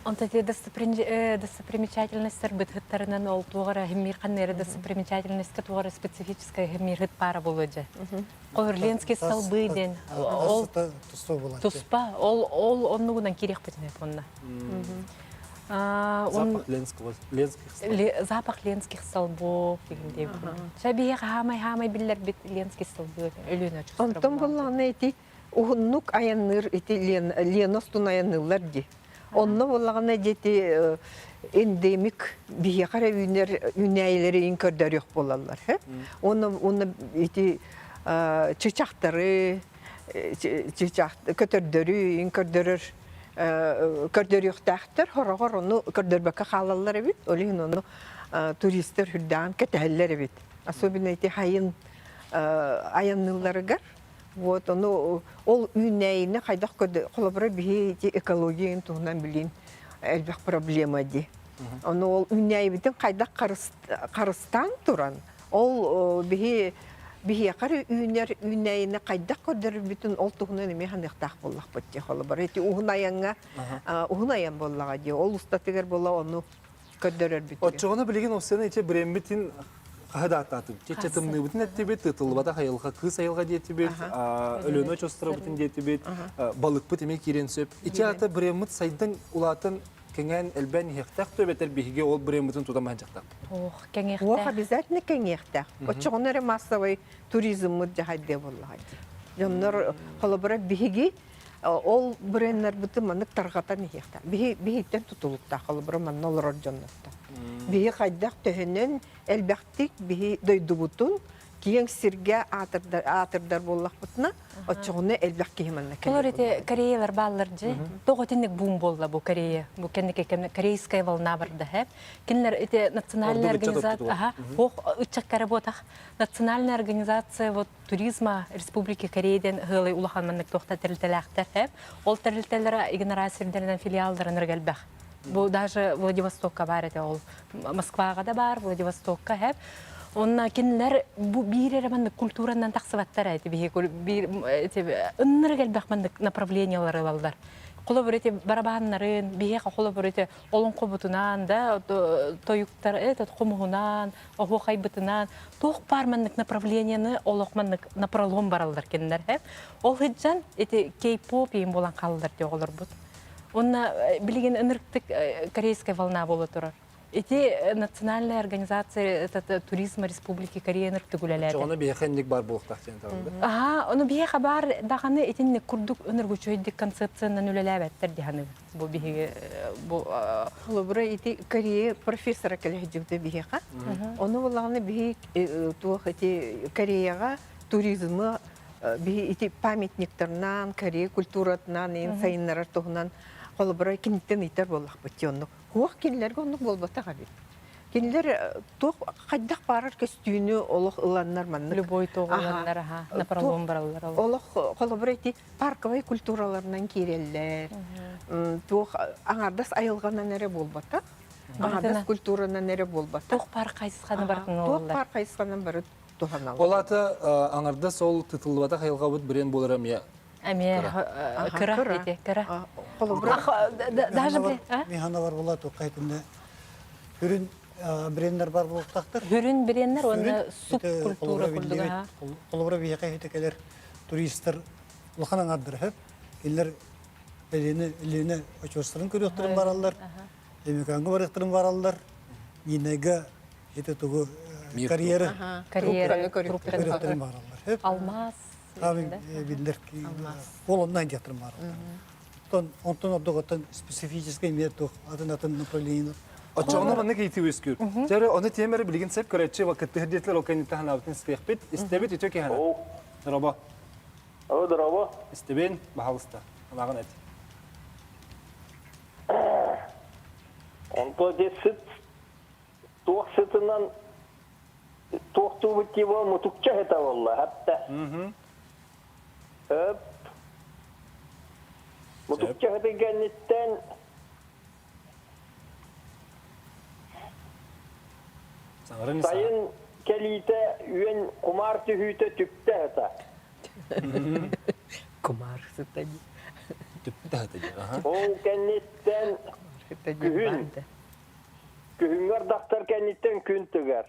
Онто те достопримечательностьтар бытыттарынан ол туоҕара химмир ханныра достопримечательностька туоҕара специфическая химмир пара болу дьэ. Ленский столбы диэн ол туспа ол ол оннугунан кириэхпитин онно. Запах ленского ленских запах ленских столбов деген деп. Сәбиһи хаамай хаамай биллэрбит ленский столбы өлүөнэ Онтон буллаҕына ити уһуннук айанныыр ити Лена устун айанныыллар дии. Онно буоллаҕына дьэти эндемик биһиэхэ эрэ үүнэр үүнээйилэри көрдөрүөх буолаллар. Уонна уонна ити чычахтары чычах көтөрдөрү көрдөрөр көрдөрүөхтээхтэр хороҕор ону көрдөрбөккө хаалаллар эбит. Ол иһин ону туристар үрдээн кэтэһэллэр эбит. Особенно ити хайын айанныылларыгар Вот ону ол үүнээйини хайдах холобура биһи ити экологияны туһунан билин элбэх проблема дии. Ону ол үүнээйибитин хайдах харыстаан туран ол биһи биһиэхэ үүнэр үүнээйини хайдах көрдөрөрбүтүн ол туһунан эмиэ саныахтаах буоллахпыт дии холобура ити уһун айаҥҥа уһун айан буоллаҕа дии ол устатыгар буола ону көрдөрөрбүт. Оччоҕуна билигин Овсена иче бреммитин хаһы да ааттаатыбыт. Чече тымныыбытын эттибит, тытыллыбатах айылҕа, кыыс айылҕа диэтибит, Өлүөнэ очостурабытын диэтибит, балыкпыт эмиэ киирэн сөп. Ити ата бреммит сайдан улаатан кэҥээн элбээн иһиэхтээх төбөтөр биһиги ол бреммитин тутан маһанчахтаахпыт. Ох, кэҥиэхтээх. Ох, обязательно кэҥиэхтээх. Оччоҕуна эрэ массовый туризммыт дьаһайдыа буоллаҕа дии. Дьоннор холобура биһиги Ол бренднэрбитин маннык тарҕатан иһиэхтээх. Биһи биһиттэн тутулуктаах холобура манна олорор дьоннортон. Биһи хайдах төһөнөн элбэхтик биһи дойдубутун киэҥ сиргэ аатырдар, аатырдар буоллахпытына, оччоҕуна элбэх киһи манна кэлэр. Олор ити Кореялар бааллар дьи. Тоҕо итинник бум буолла бу Корея. Бу кэнники кэмне корейская волна барда хэ. Кинилэр ити национальная организация, аха, ох ыччаккара буотах национальная организация вот туризма Республики Корея диэн ыһыалай улахан маннык туохта тэрилтэлээхтэр һэ. Ол тэрилтэлэрэ игнора сирдэринэн филиалларын элбэх. Бу даже Владивостокка баар этэ ол. Москваҕа да баар, Владивостокка һэ. Онна кинилэр бу биир эрэ маннык культуранан тахсыбаттар эти биһи биир ыннырык элбэх маннык направлениялар ылаллар. Холобур эти барабаннарын, биһиэхэ холобур эти олоҥхобутунаан да тойуктар этот хомуһунаан оһуохайбытынаан туох баар маннык направлениены олох маннык напролом бараллар кинилэр һэ ол сылдьан ити кей-поп иин буолан хааллар дии оҕолорбут уонна билигин ынырыктык корейская волна буола турар. Ити национальная организация этот, туризма Республики Корея ныртыгулэлээтэ. Чоҕоно биһиэхэ инник бар буолуохтаах диэн таҕылды. Аха, ону биһиэхэ баар даҕаны итинник курдук ыныргучуйдик концепциянан үлэлээбэттэр диһаны бу биһиги бу Холобура ити Корея профессора кэлэһдьибитэ биһиэхэ. Ону буллаҕына биһи туох ити Кореяҕа туризмы биһи ити памятниктарынан, Корея культуратынан сайыннарар туһунан холобура киниттэн ыйтар буоллахпыт оннук. Туох кинилэргэ оннук буолбатах эбит. Кинилэр туох хайдах баарар көстүүнү олох ыланнар маннык. Любой туох ыланнар аха, напролом бараллар олох. Олох холобура ити парковай культураларынан киирэллэр. Туох аҥардас айылҕанан эрэ буолбатах. Аҥардас культуранан эрэ буолбатах. Туох паар хайысханы барытын Туох паар хайысханан бары туһаналлар. Ол аата аҥардас ол тытыллыбатах айылҕабыт бренд буолара эмиэ Эмиэ кыра ити кыра. Даже Механа бар була туқайтында хүрүн брендер бар буолуктахтар. Хүрүн брендер уонна субкультура курдуга. Холобура биһиэхэ хитекелер туристар улахан аңардыр хөп. Кинилер Элине Элине очуостарын көрүөхтэрин бараллар. Эмиканга барыахтарын бараллар. Нинега ити тугу карьера карьера көрүөхтэрин бараллар. Алмаз биллэр ол онно диэхтэрин бараллар. Онтон онтон ордук оттон специфическай мер туох атын атын направлениелар. Оччоҕуна маннык ыйытыы үөскүүр. Дьэ ону тиэмэри билигин сеп көрөөччү вакыттыһыр диэтилэр ол кэнниттэн ханаабытын истиэхпит. Истэбит үтүө киһи. Дорообо. О, дорообо. Истэбин, баһалыста. Анаҕын эт. Онто де сыт туох сытынан туохтуубут тиба мутукча хета болла хатта. Өп. Мутукча хета кэнниттэн сайын кэлиитэ үөн кумаар түһүүтэ түптэ хата. Кумаар сыта дии. Түптэ хата дии. Ол кэнниттэн күһүн күһүҥҥү ардахтар кэнниттэн күн тыгар.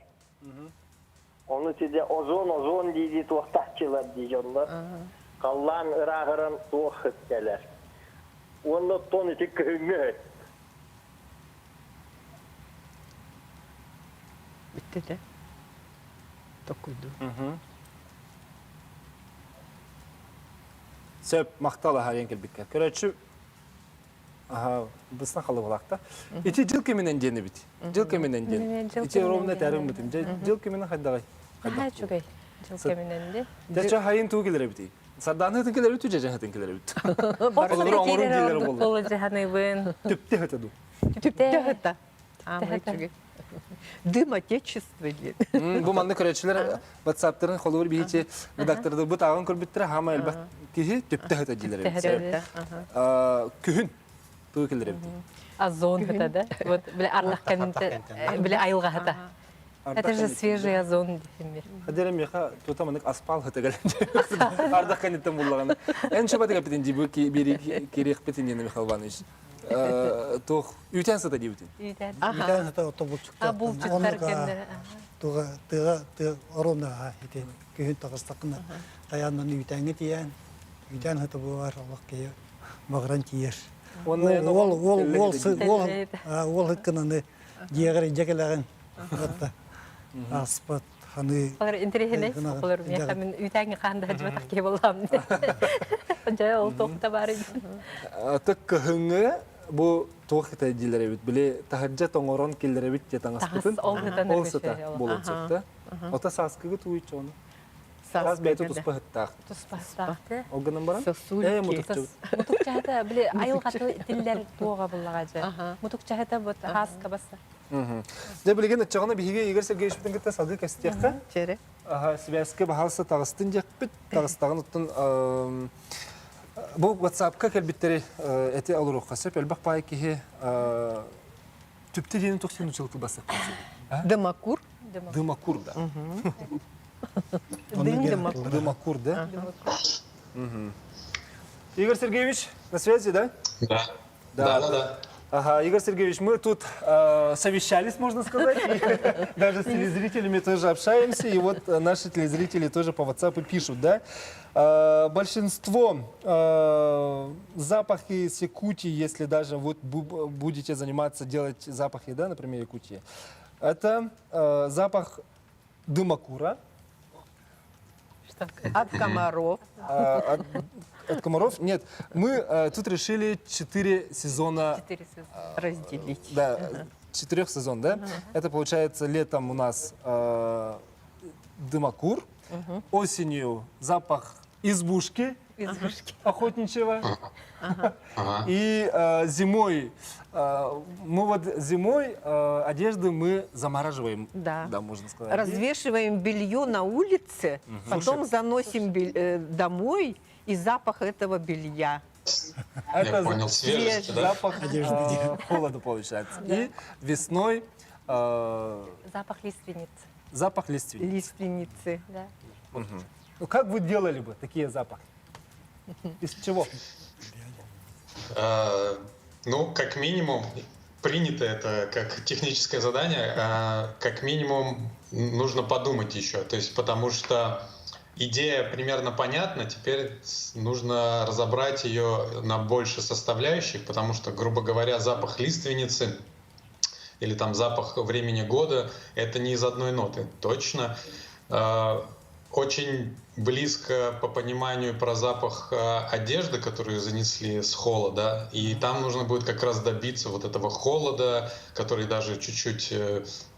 Ону сиде озон озон дии туохтааччылар дии дьоннор. Халлаан ырааҕыран туох ыт кэлэр. Уонна оттон ити күһүҥҥү өт. Бүттэ да. Токуйду. Сөп, махтал аһарыйан кэлбиккэ. Көрөөччү бысна халыбалаахта. Ити дьыл кэминэн диэн эбит. Дьыл кэминэн диэн. Ити ровно этэрим бутум. Дьыл кэминэн хайдаҕай? Наһаа үчүгэй. Дьыл кэминэн ди. Дьэ хайын туу келер эбит. Сардааны хытын келер бит, дьэ хытын келер эбит. Олор оҥорун диилер болла. Ол жаһаныбын. Түптэ хыта ду. Түптэ хыта. Дым отечества диэн. Бу манны көрөөччүлэр WhatsApp-тарын холобур биһичи редакторды бу тааҕын көрбүттэрэ хаама элбэх киһи түптэ хыта диилэр эбит. Күһүн тугу кэлэр эбит. Озон хыта да. Вот биле арлах кэннитэ биле айылҕа хыта. Это же свежий озон дихимир. Хадера меха тута манык аспал хыта кэлэн. Ардах кэнниттэн буллагана. Эн шабаты капитен дибу бири кириэхпитин диэн Михаил Иванович. Туох Үүтэн сыта диэбитин. Үүтэн. Үүтэн сыта ото булчуктар. Булчуктар кэннэ. Туга тыга тыа орона ити күһүн таҕыстакына таяннан үүтэҥҥэ тиийэн үүтэн сыта буолар олох киһи баҕаран тиийэр. Ол ол ол ол ол ыккынаны дьиэҕэр илдьэ кэлэҕин аспат ханы Олор интэриэһинэй олор миэхэ мин үүтээҥҥэ хаан да сылдьыбатах киһи буоллаҕым дьэ ол туох да баар Ытык кыһыҥҥы бу туох это дииллэр эбит били таһырдьа тоҥорон киллэрэбит диэ таҥаспытын ол сыта буолуон сөп да ота сааскыгы тууйчу ону саас бэйэтэ туспа ыһыттаах туспа ыһыттаах ол гынан баран ээ мутукчабыт мутукчаһыта били айылҕаты тиллэр туоҕа буллаҕа дьэ мутукчаһыта бут хааска баса Дьэ билигин ыччаҕына биһиги Игорь Сергеевичпытын кытта салгыы кэстиэххэ. Чэрэ. Сибээскэ баһаалыста таҕыстын диэхпит. Таҕыстаҕын оттон бу WhatsApp-ка кэлбиттэри эти олоруохха сөп. Элбэх баай киһи түптэ диэни тохсун училты бассакка. Дымакур. Дымакур, да. Дымакур, да? Игорь Сергеевич, на связи, да? Да. Да, да, да. Ага, Игорь Сергеевич, мы тут совещались, можно сказать, и даже с телезрителями тоже общаемся, и вот наши телезрители тоже по WhatsApp пишут, да? Большинство запахи с Якутии, если даже вот будете заниматься делать запахи, да, например, Якутии, это запах дымокура. Что? От комаров. От комаров? Нет, мы тут решили четыре сезона 4 сезона. Разделить. Да, четырех сезон, да? Это получается летом у нас дымокур, осенью запах избушки, Избушки. охотничьего. И зимой, мы вот зимой одежды мы замораживаем, да, можно сказать. Развешиваем белье на улице, потом заносим домой, и запах этого белья. Это Я понял, свежесть, да? запах холода получается. И весной Запах лиственницы. запах лиственницы. Лиственницы. Да. Ну, как вы делали бы такие запахи? Из чего? Ну, как минимум, принято это как техническое задание, как минимум нужно подумать еще. То есть, потому что идея примерно понятна, теперь нужно разобрать ее на больше составляющих, потому что, грубо говоря, запах лиственницы или там запах времени года — это не из одной ноты, точно. Очень близко по пониманию про запах одежды, которую занесли с холода, и там нужно будет как раз добиться вот этого холода, который даже чуть-чуть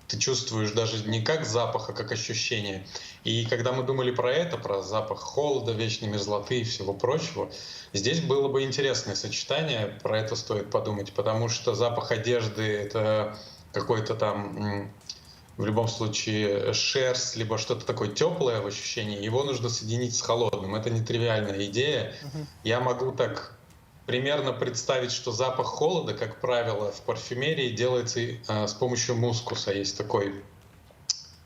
ты чувствуешь даже не как запах, а как ощущение. И когда мы думали про это, про запах холода, вечной мерзлоты и всего прочего, здесь было бы интересное сочетание, про это стоит подумать, потому что запах одежды — это какой-то там, в любом случае, шерсть, либо что-то такое теплое в ощущении, его нужно соединить с холодным. Это нетривиальная идея. Я могу так примерно представить, что запах холода, как правило, в парфюмерии делается с помощью мускуса. Есть такой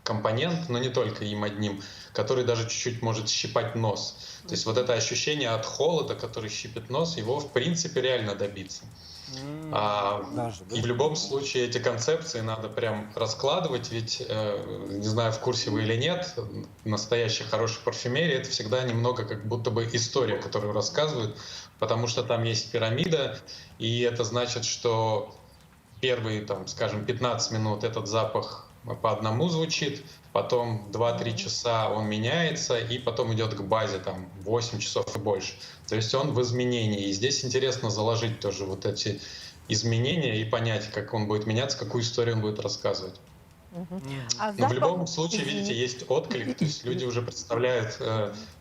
компонент, но не только им одним, который даже чуть-чуть может щипать нос. То есть вот это ощущение от холода, который щипет нос, его в принципе реально добиться. Даже, да? И в любом случае эти концепции надо прям раскладывать, ведь, не знаю, в курсе вы или нет, настоящая хорошая парфюмерия — это всегда немного как будто бы история, которую рассказывают, потому что там есть пирамида, и это значит, что первые, скажем, 15 минут этот запах по одному звучит, потом 2-3 часа он меняется, и потом идет к базе, 8 часов и больше. То есть он в изменении. И здесь интересно заложить тоже вот эти изменения и понять, как он будет меняться, какую историю он будет рассказывать. А Но в запах любом случае, видите, Извини. есть отклик, то есть люди уже представляют,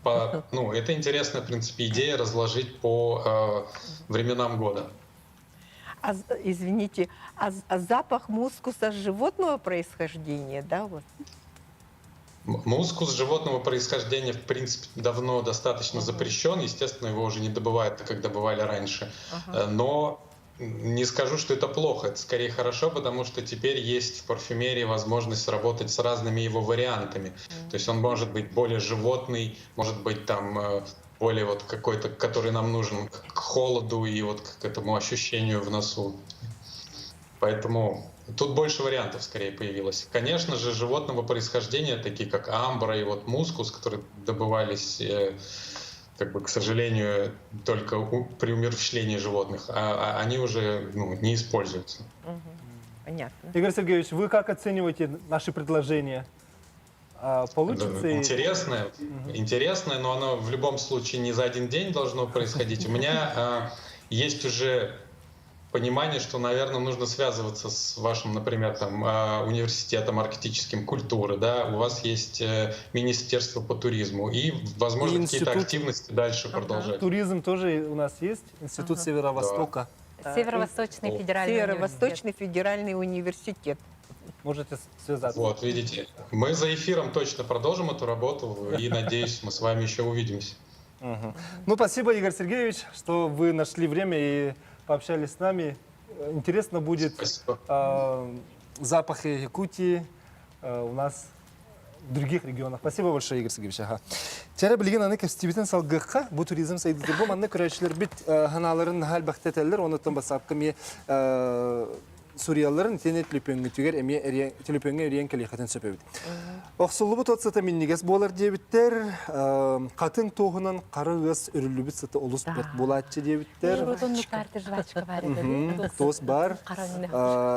по, ну, это интересная, в принципе, идея разложить по временам года. А, извините, а запах мускуса животного происхождения, да, вот? Мускус животного происхождения, в принципе, давно достаточно запрещен. Естественно, его уже не добывают, так как добывали раньше. Но не скажу, что это плохо, это скорее хорошо, потому что теперь есть в парфюмерии возможность работать с разными его вариантами. То есть он может быть более животный, может быть более вот какой-то, который нам нужен к холоду и вот к этому ощущению в носу. Поэтому тут больше вариантов скорее появилось. Конечно же, животного происхождения, такие как амбра и вот мускус, которые добывались, к сожалению, только при умерщвлении животных, а они уже не используются. Понятно. Игорь Сергеевич, вы как оцениваете наши предложения? А, получится? Да, интересное, интересное, но оно в любом случае не за один день должно происходить. У меня есть уже понимание, что, наверное, нужно связываться с вашим, например, университетом арктическим культуры, да, у вас есть министерство по туризму и, возможно, И какие-то институт активности дальше продолжать. Туризм тоже у нас есть, Институт Северо-Востока. Северо-Восточный федеральный Северо-Восточный университет. федеральный университет. Можете связаться. Вот, видите, мы за эфиром точно продолжим эту работу и, надеюсь, мы с вами еще увидимся. Спасибо, Игорь Сергеевич, что вы нашли время и пообщались с нами. Интересно будет, Спасибо. запахи Якутии, у нас других регионах. Спасибо большое, Игорь Сергеевич. Ага. Чара билигин аны кэстибитин салгыахха бу туризм сайдыыта бу манна көрөөччүлэрбит ханааларын наһаа элбэхтэ этэллэр онуттан бассаапка эмиэ суруйалларын итиэннэ төлөпүөҥҥүтүгэр эмиэ төлөпүөҥҥэ эрийэн кэлиэххитин сөп эбит. Охсуллубут от сыта минньигэс буолар диэбиттэр, хатыҥ туоһунан хара ыас өрүллүбүт сыта олус бэрт буолааччы диэбиттэр. Туос бар.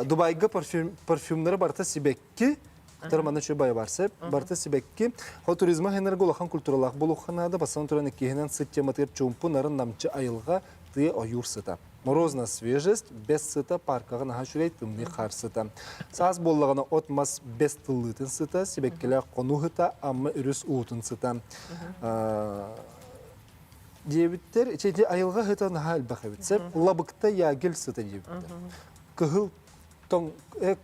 Дубайга парфюмнары барыта сибэкки, Тар манна үчүгэй баайа бар сеп. Барыта сибэкки. Хо туризма хэнэргэ улахан культуралаах буолуохха наада. Бастан туран иккиһинэн сыт тематыгар чуумпу нарын намчы айылҕа тыа ойуур сыта. Морозная свежесть, бэс сыта, паркаҕа наһаа үчүгэй тымныы хаар сыта. Саас буоллаҕына от-мас бэс тыллыытын сыта, сибэккилээх хонуу сыта, Амма өрүс уутун сыта. Диэбиттэр, ити айылҕа сыта наһаа элбэх эбит. Сеп лабыкта ягель сыта диэбиттэр. Кыһыл тоҥ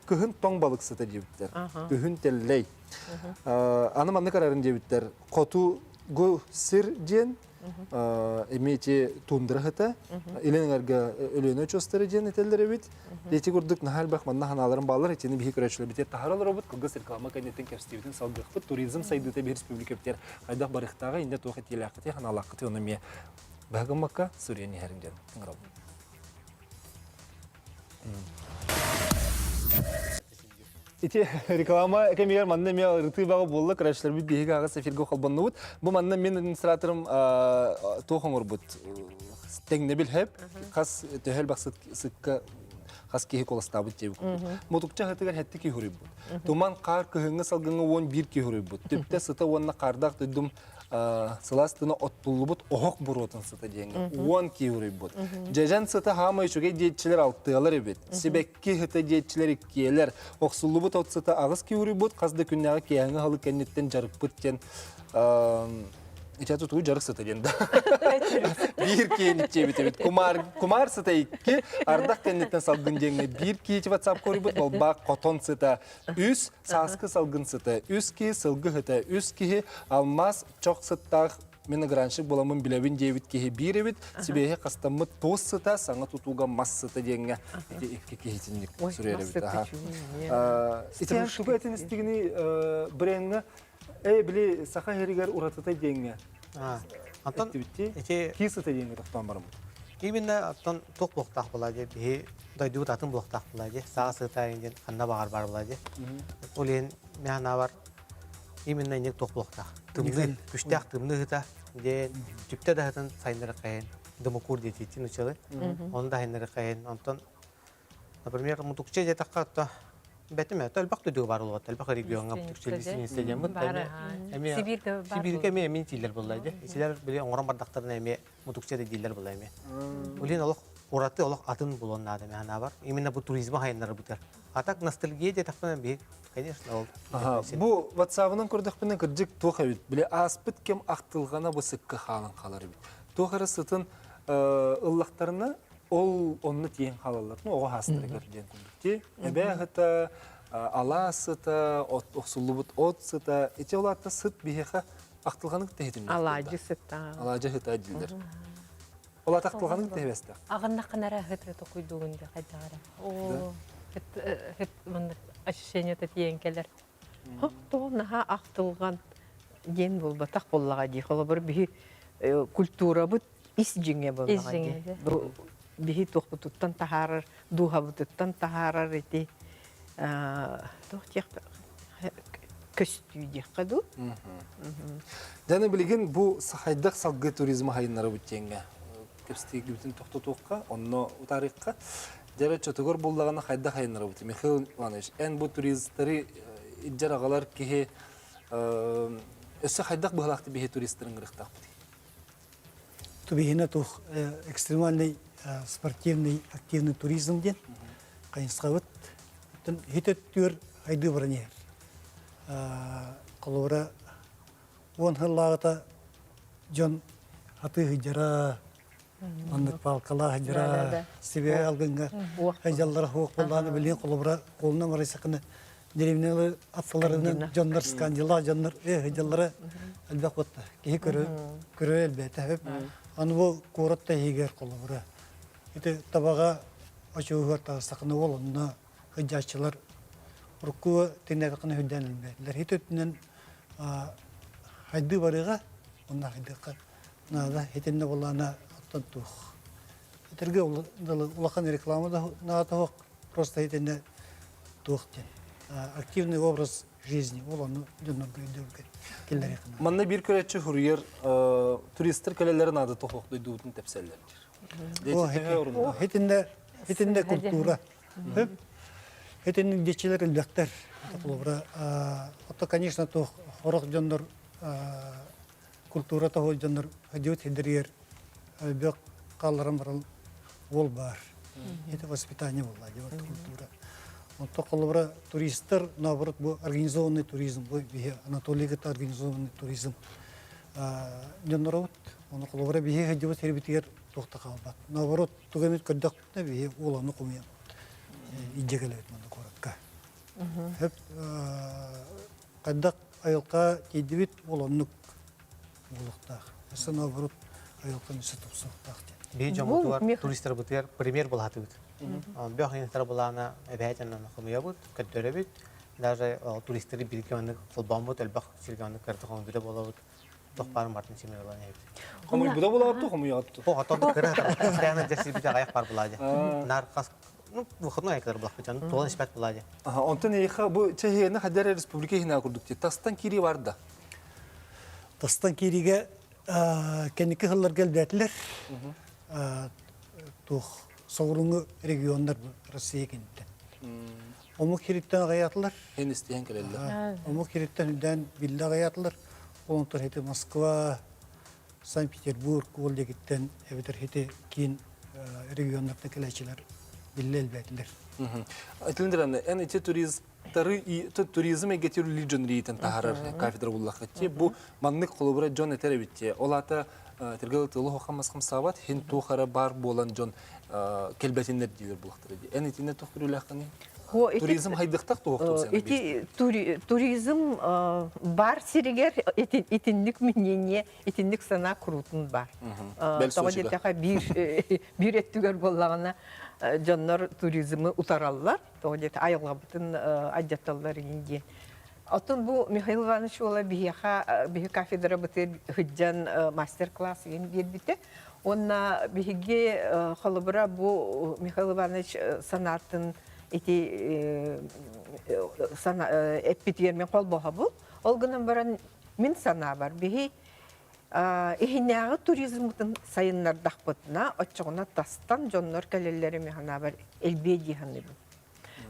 кыһын тоҥ балык сыта диэбиттэр. Күһүн тэллэй. Аны маннык арарын диэбиттэр. Хотугу сир диэн эмиэ ити тундра сыта. Илин эҥэргэ Өлүөнэ очуостара диэн этэллэр эбит. Ити курдук наһаа элбэх манна ханааларын бааллар. Итини биһи көрөөччүлэрбитигэр таһара олоробут. Кылгас реклама кэнниттэн кэпсэтиибитин салгыахпыт. Туризм сайдыыта биһи республикабытыгар хайдах барыахтааҕа, иннэ туох этиилээххитий, ханаалааххытый, ону эмиэ быһа гыммакка суруйан иһэрин диэн ыҥырабын. Ити реклама кэмигэр манна эмиэ ырытыы баҕа буолла, көрөөччүлэрбит биһиги аҕыс эфиргэ холбоннубут. Бу манна мин администраторым туох оҥорбут тэҥнэбил хэп хас төһө элбэх сыкка хас киһи куоластаабыт диэбит курдук. Мутукча аһытыгар хэттэ киһи уруйбут. Туман хаар кыһыҥҥы салгыҥҥа 11 киһи уруйбут. Түптэ сыта уонна хаардаах дойдум сылаас тына оттуллубут оһох буруотун сыта диэҥҥэ 10 киһи уруйбут. Дьэдьэн сыта хаама үчүгэй диэччилэр алтыалар эбит. Сибэкки сыта диэччилэр иккиэлэр. Охсуллубут от сыта аҕыс киһи уруйбут. Хас да күннээҕи киэһэҥҥи аһылык кэнниттэн дьарыкпыт диэн Ити тутуу дьарык сыта диэн да. Биир киһи диэбит эбит. Кумаар, кумаар сыта икки, ардах кэнниттэн салгын диэҥҥэ биир киһи WhatsApp коруйбут, балбаах хотон сыта үс, сааскы салгын сыта үс киһи, сылгы сыта үс киһи, алмаас чох сыттаах миногранщик буоламмын билэбин диэбит киһи биир эбит, сибиэһи хастаммыт туос сыта, саҥа тутууга мас сыта диэҥҥэ ити икки киһитинник суруйар эбит. Ити тугу этин истигини брендҥэ Э, били саха иһэригэр уратыта диэҥҥэ Антон ити кии сыта диэҥҥэ тохтоон бараммыт. Именно оттон туох буолуохтаах буолаа дии биһи дойдубут атын буолуохтаах буолаа дии саха сыта диэн ханна баҕар бар буолаа дии. Ол иһин мин санаабар именно инник туох буолуохтаах. Тымныы, күштээх тымныы сыта диэн түптэ да сытын сайыннары хайын дымокур диэтиитин учалы. Оны да сайыннары хайын. Онтон Например, мутукча диэтэххэ, то бэтим это элбэх дойдуга баар буолуот, элбэх региоҥҥа мутукча лиссиэнсийэ диэн эмиэ Сибииргэ эмиэ эмиэ тииллэр буолла дии. Исилэр били оҥорон бардахтарына эмиэ мутукча да дииллэр буолла эмиэ. Улин олох ураты олох атын булуон наада мин санаабар. Именно бу туризма хайыннарыбытыгар. А так ностальгия диэтэхпинэ биһи конечно ол Бу WhatsApp-ынан көрдөхпүнэ кырдьык туох эбит. Били ааспыт кэм ахтылҕана бу сыкка хаалан хаалар эбит. Туох эрэ сытын ыллахтарына Ол онно тиийэн хаалаллар. Ну, оҕо хаастарыгар диэн курдук. Ти эбээ сыта, алаас сыта, от охсуллубут от сыта. Ити ол аата сыт биһиэхэ ахтылҕанык тэһитиннэр. Алаадьы сыта. Алаадьы сыта дииллэр. Ол аата ахтылҕанык тэһибэстэх. Аҕыннаххына ыт токуйдугун да хайдаҕара. Оо, ыт маннык ощущение тиийэн кэлэр. Тоҕо наһаа ахтылҕан диэн буолбатах буоллаҕа дии. Холобур, биһи культурабыт ис дьиҥэ буоллаҕа дии. Бу биһи туохпутуттан таһаарар, дууһабытыттан таһаарар ити туох диэх көстүү диэххэ дуу. Дьаны билигин бу хайдах салгыы туризмы хайыннарабыт диэҥҥэ кэпсэтиигибитин тохтотуохха, онно утаарыахха. Дьэ чотугар буллаҕына хайдах хайыннарабыт? Михаил Иванович, эн бу туристары илдьэр аҕалар киһи өссө хайдах быһалаахты биһи туристарын ыҥырыахтаахпытый? Тубиһина тух экстремальный спортивный активный туризм диэн хайысхабыт. Хит өттүгэр хайдыы баран иһэр. Холобура, 10 сыллааҕыта дьон атыы сылдьара, маннык палкалаах сылдьара, себе алгыҥҥа сылдьаллара суох буоллаҕына билигин холобура қолынан барайсакына деревнялар аттыларынан дьоннор скандилаах дьоннор сылдьаллара элбэх буолта. Киһи көрө көрө элбээтэ. Аны бу куорат да иһигэр холобура ити табаҕа очуһугар таҕыстахына ол онно сылдьааччылар урукку тиҥнээтэххинэ үрдээн элбээтилэр. Ити өттүнэн. Хайды барыга, онна хайдыахха наада. Итиннэ буоллаана оттон туох. Этэргэ улахан реклама да наада суох, просто итиннэ туох диэн. Активный образ жизни ол ону дьоннорго өйдөбүлгэ киллэриэххэ наада. Манна биир көрөөччү суруйар туристар кэлэллэрин наада тохох дойдубутун тэпсэллэр диир. Итиннэ итиннэ культура. Итинник дьиэчилэр элбэхтэр. Холобура, ото, конечно, туох хорох дьоннор культура тоһу дьоннор дьиэт хидэригэр бөх хаалларан баран уол баар. Это воспитание была, вот культура. Онто холобура туристар, наоборот, бу организованный туризм, бу биһи Анатолий кытта организованный туризм дьонноробут. Оны холобура биһи сылдьыбыт сирбитигэр туох да хаалбат. Наоборот, тугу эмит көрдөхпүтүнэ биһи уоланы хомуйан илдьэ кэлэбит манна куоракка. Хөп хайдах айылҕа тиийдибит ол оннук буолуохтаах. Өссө наоборот айылҕаны өссө тупсуохтаах диэн. Биһи дьоммутугар туристарбытыгар пример булаатыбыт. Бөх инстар булаана эбээтинэн хомуйабыт, көрдөрөбүт. Даже туристары бирге маннык холбооммут элбэх сиргэ маннык көрдө хомуйбута буолабыт. Тох баар Мартин Семеновлан эбит. Хомуйбута буолаат хомуйаат. О, отон кыра постоянно дьэрсибит аҕайах бар булади. Нар хас ну выходной айкалар булахпыт туолан испэт булади. Онтон эйиха бу чэһиэни хадэр республика иһинэ курдук тастан киирии бар да. Тастан киириигэ кэнники сылларга элбээтилэр. Туох соҕурууҥу регионнар Россия киниттэн. Омук сириттэн аҕыйаатылар. Эн истиһэн кэлэллэр. Омук сириттэн үрдээн биллэ аҕыйаатылар. Онтон ити Москва, Санкт-Петербург ол диэкиттэн эбэтэр ити киин регионнартан кэлээччилэр биллэ элбээтилэр. Итилин эн ити туристары туризм эйгэтигэр үлэлиир дьон риитин таһаарар кафедра буллахха бу маннык холобура дьон этэр эбит ол аата тиргэл тылы хохамас хамсаабат хин туох эрэ баар буолан дьон кэлбэтиннэр диилэр булахтара дии эн итиннэ туох көрүүлээххиний Туризм хайдыхтах туох Ити туризм бар сиригэр итинник мнение, итинник санаа куруутун бар. Тоҕо диэтэхэ биир биир өттүгэр буоллаҕына дьоннор туризмы утараллар. Тоҕо диэтэ айылҕабытын алдьаталлар игин диэн. Оттон бу Михаил Иванович уола биһиэхэ биһи кафедрабытыгар сылдьан мастер-класс игин биэрбитэ. Уонна биһиги холобура бу Михаил Иванович санаатын ити эппитигэр мин холбоһобун. Ол гынан баран мин санаабар биһи иһинээҕи туризммытын сайыннардахпытына, оччоҕуна тастан дьоннор кэлэллэрэ мин санаабар элбиэ дии саныыбын.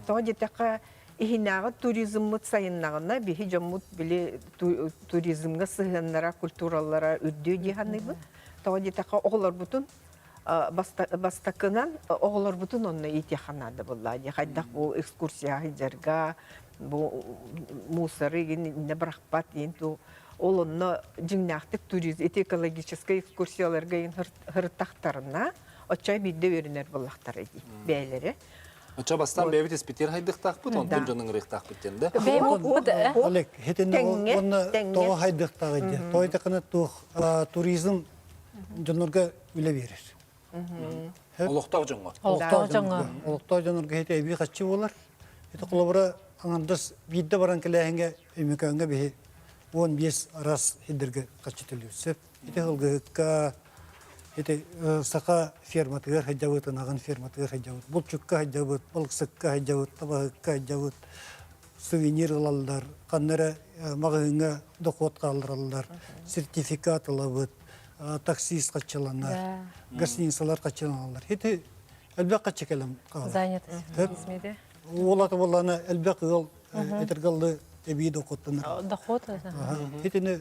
Тоҕо диэтэххэ, иһинээҕи туризммыт сайыннаҕына, биһи дьоммут били туризмҥа сыһыаннара, культуралара үрдүө дии саныыбын. Тоҕо диэтэххэ, оҕолорбутун бастакынан оҕолорбутун онно иитиэххэ наада буолла дии. Хайдах бу экскурсияҕа сылдьарга, бу мусоры иннэ бырахпат диэн ол онно дьиҥнээхтик туризм ити экологическай экскурсияларга сырыттахтарына, оччо биирдэ үөрэнэр буоллахтара дии бэйэлэрэ. Оччо бастаан бэйэбит испитиэр хайдыхтаахпыт, онтон дьон ыҥырыахтаахпыт диэн да. Олег, хитинне уонна тоҕо хайдыахтааҕый диэн. Тоҕо диэтэххинэ туох туризм дьоннорго үлэ биэрэр. Олохтоох дьоҥҥо. Олохтоох дьоҥҥо. Олохтоох дьоннорго хити эбии хаччы буолар. Ити холобура аҥардас биирдэ баран кэлээһиҥҥэ Өймөкөөҥҥө биһи 15 араас сирдэргэ хаччы төлүүр сөп. Ити ылгыһыкка ити саха ферматыгар сылдьабыт, ынаҕын ферматыгар сылдьабыт, булчукка сылдьабыт, балыксыкка сылдьабыт, табаһыкка сылдьабыт, сувенир ылаллар, ханна эрэ маҕаһыыҥҥа дохуот хааллараллар, сертификат ылабыт, таксист хаччыланар, гостиницалар хаччыланаллар. Ити элбэх хаччы кэлэн хаалар. Занятость Уолата буоллаҕына элбэх ыал этэргэллы эбии дохуоттанар. Дохуот. Итини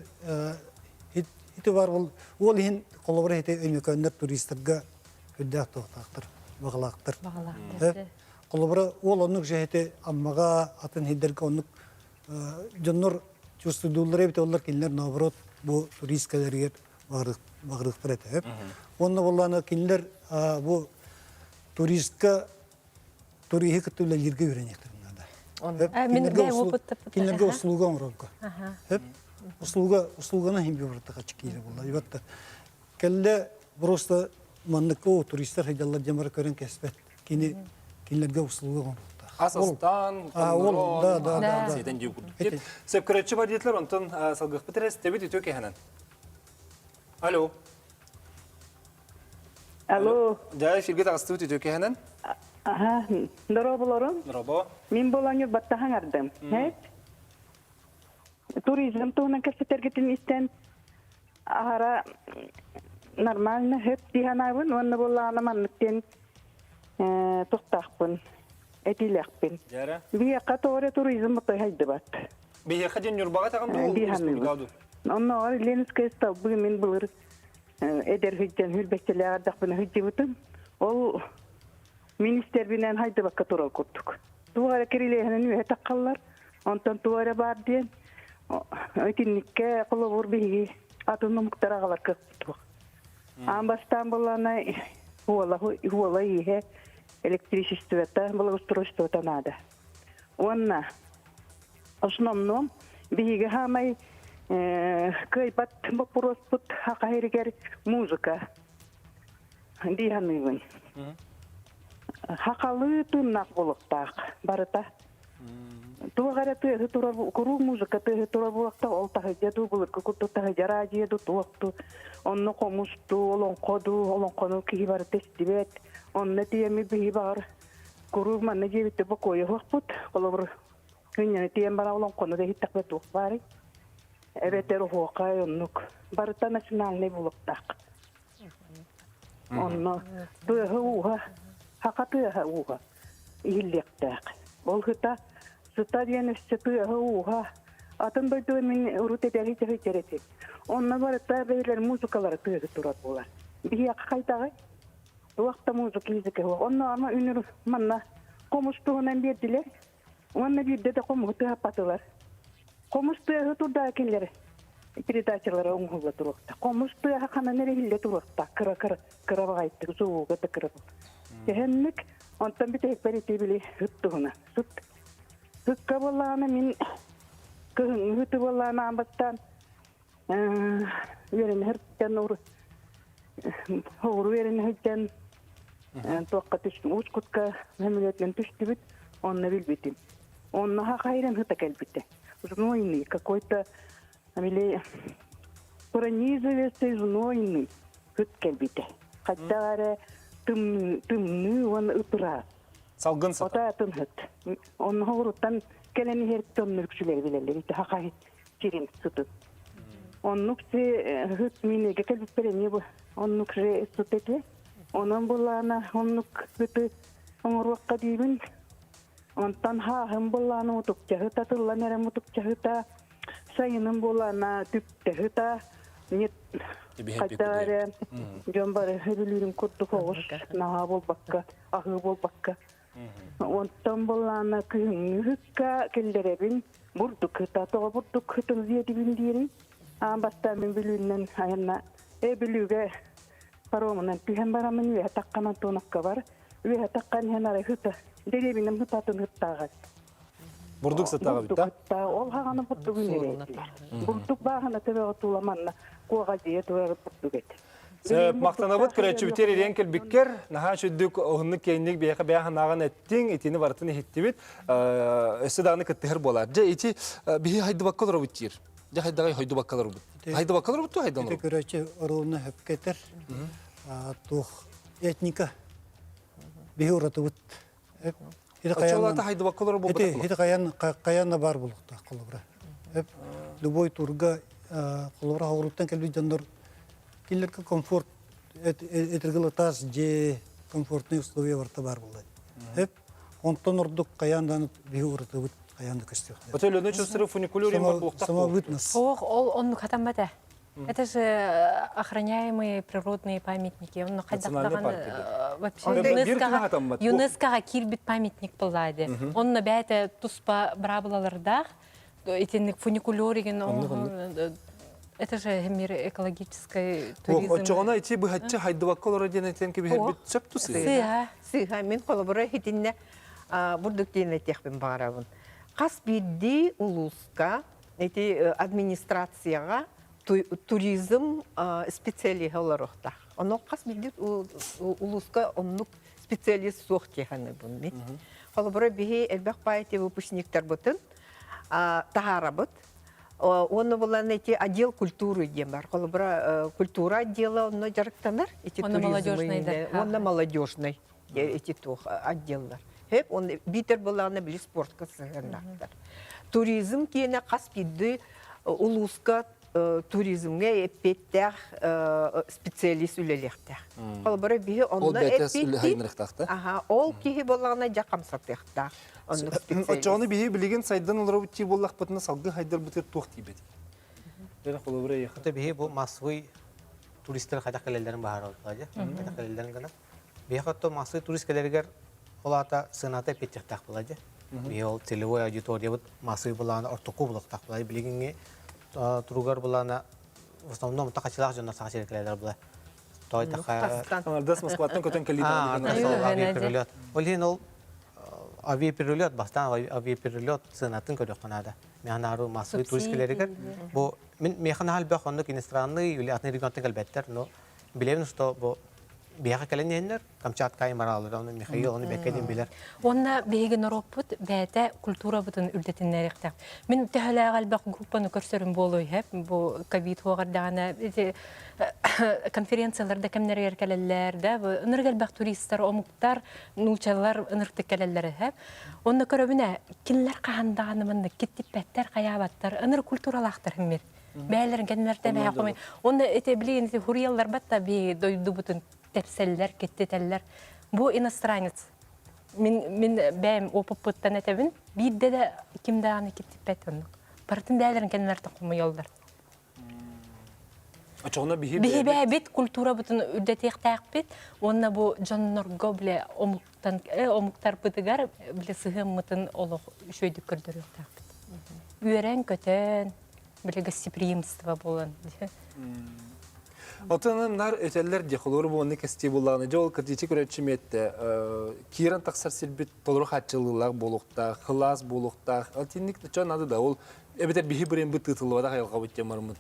Ити бар ол ол иһин холобура ити өймөкөөннөр туристарга үрдээх туохтаахтар, баҕалаахтар. Баҕалаахтар. Холобура ол оннук же ити Аммаҕа атын сирдэргэ оннук дьоннор чувствуйдууллар эбит оллар кинилэр наоборот бу турист кэлэригэр баҕарыахтар этэ. Уонна буоллаана кинилэр бу туристка туриһы кытта үлэлииргэ үөрэниэхтэрин наада. Кинилэргэ услуга оҥорорго. Услуга услуганы иһин биир киирэ буолла. Ибатта кэллэ просто маннык о туристар сылдьаллар диэн бары көрөн кэспэт. Кини кинилэргэ услуга оҥоруохтаах. Ас астаан, хоннорон, сиэтэн дии курдук. Сөп көрөччү бар диэтилэр, онтон салгыахпыт эрэ истэбит үтүө кэһэнэн. Алло. Алло. Дьэ, эфиргэ таҕыстыбыт үтүө кэһэнэн. Аха, дорооболорум. Дорообо. Мин болоню баттахан ардым. Туризм туһунан кэпсэтэргитин истэн аһара нормально хөп дии санаабын уонна буоллаҕына маннык диэн тохтоохпун этиилээхпин. Биһиэхэ тоҕо эрэ туризм отой хайдыбат. Биһиэхэ диэн Ньурбаҕа таҕын дуу, Дии саныыбын. Оннооҕор Ленинскэй столбы мин былыр эдэр сылдьан хүрбэччэлээх эрдэхпинэ сылдьыбытым. Ол министербинэн хайдыбакка турар курдук. Туох эрэ кирилиэһинэн үөһэ таххаллар, онтон туох эрэ баар диэн итинниккэ холобур биһиги атын омуктар аҕалар кыахпыт Аан бастаан буоллаҕына уола уола ииһэ электричествота благоустройствота наада. Уонна основном биһиги хаамай кыайбат боппуруоспут хаха иһигэр музыка дии саныыбын. Хахалыы тыыннаах буолуохтаах барыта. Туох эрэ тыаһы турар, куруук музыка тыаһы турар буолуохтаах, ол таһырдьа дуу, былыргы курдук таһырдьа араадьыйа дуу, туох дуу, онно хомус дуу, олоҥхо дуу, олоҥхону киһи барыта истибэт. Онно тиийэммит биһи баҕар куруук манна дьиэбиттэ бокуойа оһохпут, холобур, күннэни тиийэн баран олоҥхону да иһиттэхпэ туох баарый? Эбэтэр оһуохай оннук. Барыта национальнай буолуохтаах. Онно тыаһа-ууһа, саха тыаһа-ууһа иһиллиэхтээх. Ол сыта, сыта диэн өссө тыаһа-ууһа атын дойдуга мин урут эдэри дьаһайдар этим. Онно барыта бэйэлэр музыкалара тыаһы турар буолар. Биһиэхэ хайдаҕый? Туох да музыка языка суох. Онно ама үнүр манна хомус туһунан биэрдилэр. Уонна биирдэ да хомуһу тыаһаппатылар. Хомус тыаһы турда кинилэр передачалара оҥоһулла туруохта. Хомус тыаһа ханан эрэ иһиллэ туруохта. Кыра-кыра кыра баҕайытык зууга да кыра. Тэһэнник онтон бүтэһикпэр ити били ыт туһуна. Сыт сыкка буоллаҕына мин кыһыҥҥы ыты буоллаҕына аан бастаан үөрэнэһэртэн оҕуру үөрэнэһэртэн туохха түстүм уус кутка сөмөлүөтүнэн түстүбүт онно билбитим онно хахайран ыта кэлбитэ знойный какой-то или пронизывается знойный ыт кэлбитэ хайдах эрэ тымныы уонна ытыраас салгын сата ота атын ыт онно оҕуруттан кэлэн иһэртэн онно үксүлэри билэллэр ити хахай сирин сытын. Оннук си ыт минеге кэлбиппэр эмиэ бу оннук же сыт этэ. Онон буллаана оннук ыты оҥоруохха диибин. Онтон хааһым буллаана мутукчаһыта тыллан эрэ мутукчаһыта сайыным буллаана түптэһыта нет хайда эрэ дьон бары сөбүлүүрүн курдук оҕус наһаа буолбакка аһыы буолбакка Онтон буоллаана күһүҥҥү ыһыкка киллэрэбин бурдук ыта. Тоҕо бурдук ытын диэтибин диирий? Аан бастаан мин Бүлүүннэн айанна э Бүлүүгэ паромунан түһэн бараммын үөһэ таххан Антоновка бар. Үөһэ таххан иһэн арай ыта дэриэбинэм ытатын ыттааҕар. Бурдук сыттааҕа Бурдук ыттаа. Ол хаҕана бурдук үнүрээттилэр. Бурдук бааһына төбөҕө тула манна куоҕалдьыйа турар бурдук этэ. Сөп, махтанабыт көрөөччүбүтүгэр ириэн кэлбиккэр, наһаа үчүгдүк, уһуннук киэҥник биһиэхэ бэйэ санааҕын эттиҥ, итини барытын иһиттибит. Өссө даҕаны кыттыһар буолаар. Дьэ, ити биһи хайдыбакка олоробут диир. Дьэ, хайдаҕай хайдыбакка олоробут. Хайдыбакка олоробут дуо, хайдан Ити көрөөччү оруолуна сөпкө этэр. Туох этника биһи уратыбыт. Оччолоото хайдыбакка олорор буолбатах Ити хайан хайан бар булуктаах холобура. Любой турга холобура хоҕуруттан кэлбит дьоннор кинилэргэ комфорт этиргил таас дьиэ комфортные условия барыта баар буолла. Онтон ордук хайаан даҕаны биһи уратыбыт хайаан да көстүөхтээх. Отой Лена Чустры фуникулер бар буолуохтаах. Самобытность. Ох, ол оннук хатаммата. Это же охраняемые природные памятники. Онно хайдахтаҕаны вообще ЮНЕСКО-ҕа ЮНЕСКО-ҕа киирбит памятник буолла Онно бэйэтэ туспа быраабылалардаах итинник фуникулер деген это же мир экологический туризм. Оччоҕуна ити быһаччы хайдыбакка олоро диэн этэн кэбиһэрбит сөп ту сыыһа. Сыыһа. Мин холобура итиннэ бурдук диэн этиэхпин баҕарабын. Хас биирдии улууска ити администрацияҕа туризм специалиһа олоруохтаах. Ону хас биирдии улууска оннук специалист суох дии саныыбын мин. Холобура биһи элбэх баайти выпускниктарбытын таһаарабыт. Уонна булан эти отдел культуры диэн бар. Холобура культура отдела онно дьарыктанар. Эти туризм уонна молодежный эти туох отделлар. Хеп он битер булаана били спортка сыһыаннаахтар. Туризм киэнэ хас биирдии улууска туризмҥа эппиэттээх специалист үлэлиэхтээх. Холобура биһи онно эппиэттиир. Аха, ол киһи буоллаҕына дьэ хамсатыахтаах. Оннук специалист. Оччоҕуна биһи билигин сайдан олоробут дии буоллахпытына салгыы хайдарбытыгар туох тиийбэт? Дьэ холобура эйиэхэ. Биһи бу массовый туристар хайдах кэлэллэрин баһаарабыт дьэ. Хайдах кэлэллэрин гына. Биһиэхэ оттон массовый турист кэлэригэр ол аата сыаната эппиэттиэхтээх буолар дьэ. Биһи ол целевой аудиториябыт массовый былаана ортоку булуохтаах буолар. Билигиҥҥи туругар былаана в основном тахачылаах дьоннор саха сиригэр кэлэллэр буолар. Той таха Ардас Москваттан көтөн кэлии авиаперелет. Ол иһин ол авиаперелет бастаан авиаперелет сыанатын көрүөххэ наада. Миэхэ наару массовый турист кэлэригэр бу мин миэхэ наһаа элбэх оннук иностранный или атын регионтан кэлбэттэр, но билэбин что бу биһиэхэ кэлэн иһэннэр Камчаткаайы мараллар оны Михаил оны бэккэ диэн билэр. Уонна биһиги норуоппут бэйэтэ культурабытын үрдэтиннэриэхтээх. Мин төһөлөөх элбэх группаны көрсөрүм буолуой иһэ бу ковид хуоҕардаҕына ити конференциялар да кэмнэригэр кэлэллэр да ынырык элбэх туристар, омуктар, нуучалар ынырыктык кэлэллэр иһэ. Онно көрөбүн ээ кинилэр хаһан даҕаны маннык киттиппэттэр, хайаабаттар, ынырык культуралаахтар мир. Бээлэрин кэннилэртэн бэһэ хомуй. Онно ити билигин ити хуруйалларбат да би дойдубутун тэпсэллэр, киттитэллэр. Бу иностранец. Мин мин бэйэм опыппыттан этэбин. Биирдэ да ким даҕаны киттиппэт оннук. Барытын бээлэрин кэннилэртэн хомуйаллар. Очоҕуна биһи Биһи бэйэбит культурабытын үрдэтиэхтээхпит уонна бу дьоннорго биле омуктан омуктарбытыгар биле сыһыаммытын олох үчүгэйдик көрдөрүөхтээхпит. Үөрэн-көтөн, били гостеприимство буолан. Отон нар өтеллер де холору буонны кести буллааны жол кырдьычы көрөччү миэтте киирэн тахсар сирбит толору хааччылыылаах буолуохтаах, кылаас буолуохтаах. Ол тинник чон ады да ол эбэтэр биһи бырен быт тыытыллыбатах айылҕабыт диэн барыммыт.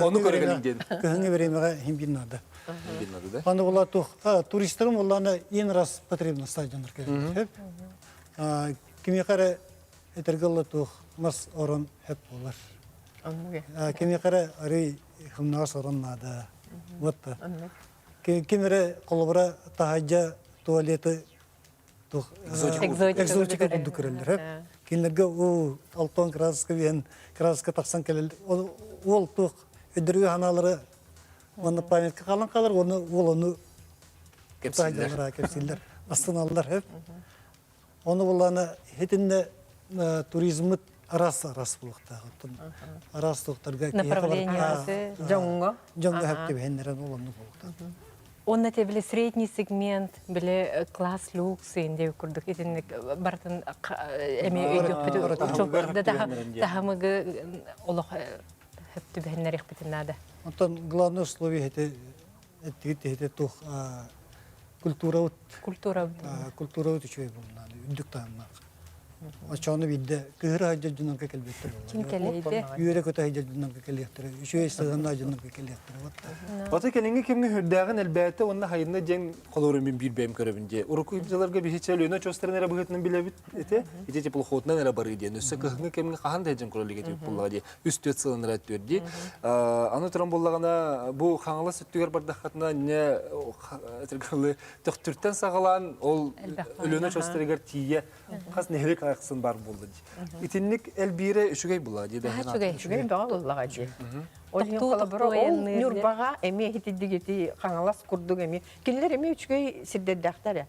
Ону көрөгөлүн диэн. Кыһыҥҥы времяҕа иһин бир надо. Аны була туристарым улланы ең раз потребность стадиондар келет. Кимиэхэ эрэ этэргэ дылы туох мас орон хөп буолар. Кимиэхэ эрэ арый хымнаҕас орон наада. Вот ким эрэ холобура таһайдьа туалеты туох экзотика курдук көрөллөр. Кинилэргэ уу алтон краска биэн краска тахсан кэлэл уол туох өйдөргө ханаалары уонна памятка халан қалар оны уол ону кэпсииллэр кэпсииллэр астыналлар хөп Оны булланы хитинне туризмыт арас арас булуктаах. Арас туктарга направление дьоҥҥо дьоҥҥо хэптибэһиннэрэн олонну булуктаах. Онно те били средний сегмент, били класс люкс инде курдук итинник барытын эми өйдүөхпүт таһымыгы олох хөптүбэһиннэриэхпитин наада. Онтон главное условие это эттигит тух культурабыт культурабыт культурабыт үчүгэй буолла үрдүк таһымнаах очоону биирдэ кыһыра сылдьар дьоннорго кэлбэттэр ким кэлэйди үөрэ көтө сылдьар дьоннорго кэлиэхтэрэ үчүгэй сыһыаннаах дьоннорго кэлиэхтэрэ вот Ото кэлиҥҥи кэмҥэ үрдээҕин элбээтэ уонна хайынна диэн холууру мин биир бэйэм көрөбүн дии. Урукку дьылларга биһи Өлүөнэ очуостарын эрэ быһыытынан билэбит ити. Ити теплоходунан эрэ барыы диэн. Өссө кыһыҥҥы кэмҥэ хаһан да дьон көрө илик этибит буоллаҕа дии. Үс-түөрт сылын эрэ түөр дии. Аны туран буоллаҕына, бу Хаҥалас өттүгэр бардаххытына, не Төхтүртэн саҕалаан ол Өлүөнэ очуостарыгар тиийэ хас нэһилиэк ахсын бар буолла дии. Итинник элбиирэ үчүгэй буолла дии. Үчүгэй. Үчүгэй бөҕө буоллаҕа дии. Ол иһин холобура ол Ньурбаҕа эмиэ итиддигити Хаҥалас курдук эмиэ кинилэр эмиэ үчүгэй сирдэрдээхтэр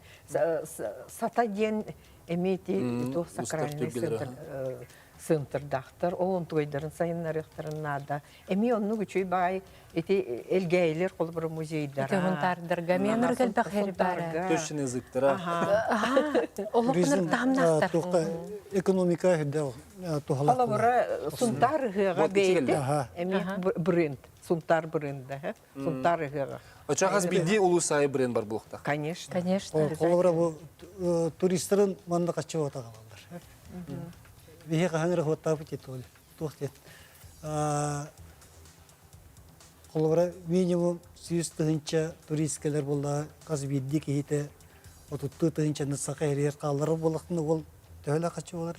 Сата диэн эмиэ ити туох сакральный центр сыынтырдаахтар, ол онтугайдарын сайыннарыахтарын наада. Эмиэ оннук үчүгэй баай ити Элгээйилэр холобура музейдара. Ити хунтаардарга эмиэ ынырык элбэх эр баара. Төшчүн языктара. Олохпунар таһымнаахтар. Экономика туһалаах. Холобура Сунтаар ыһыаҕа бэйэтэ эмиэ бренд. Сунтаар бренда. Сунтаар ыһыаҕа. Очо хас биирдии улуус аайы бренд бар буолуохтаах. Конечно. Конечно. Холобура бу туристарын манна каччы отагалалар. Биһи хаһан эрэ хуоттаабыт диэт туох диэт. Холобура, минимум 100 000 турист кэлэр буоллаҕа, хас биирдии киһитэ отуттуу тыһыынчаны саха эрийэр хаалларар буоллахтына, ол төһөлө хаччы буолар?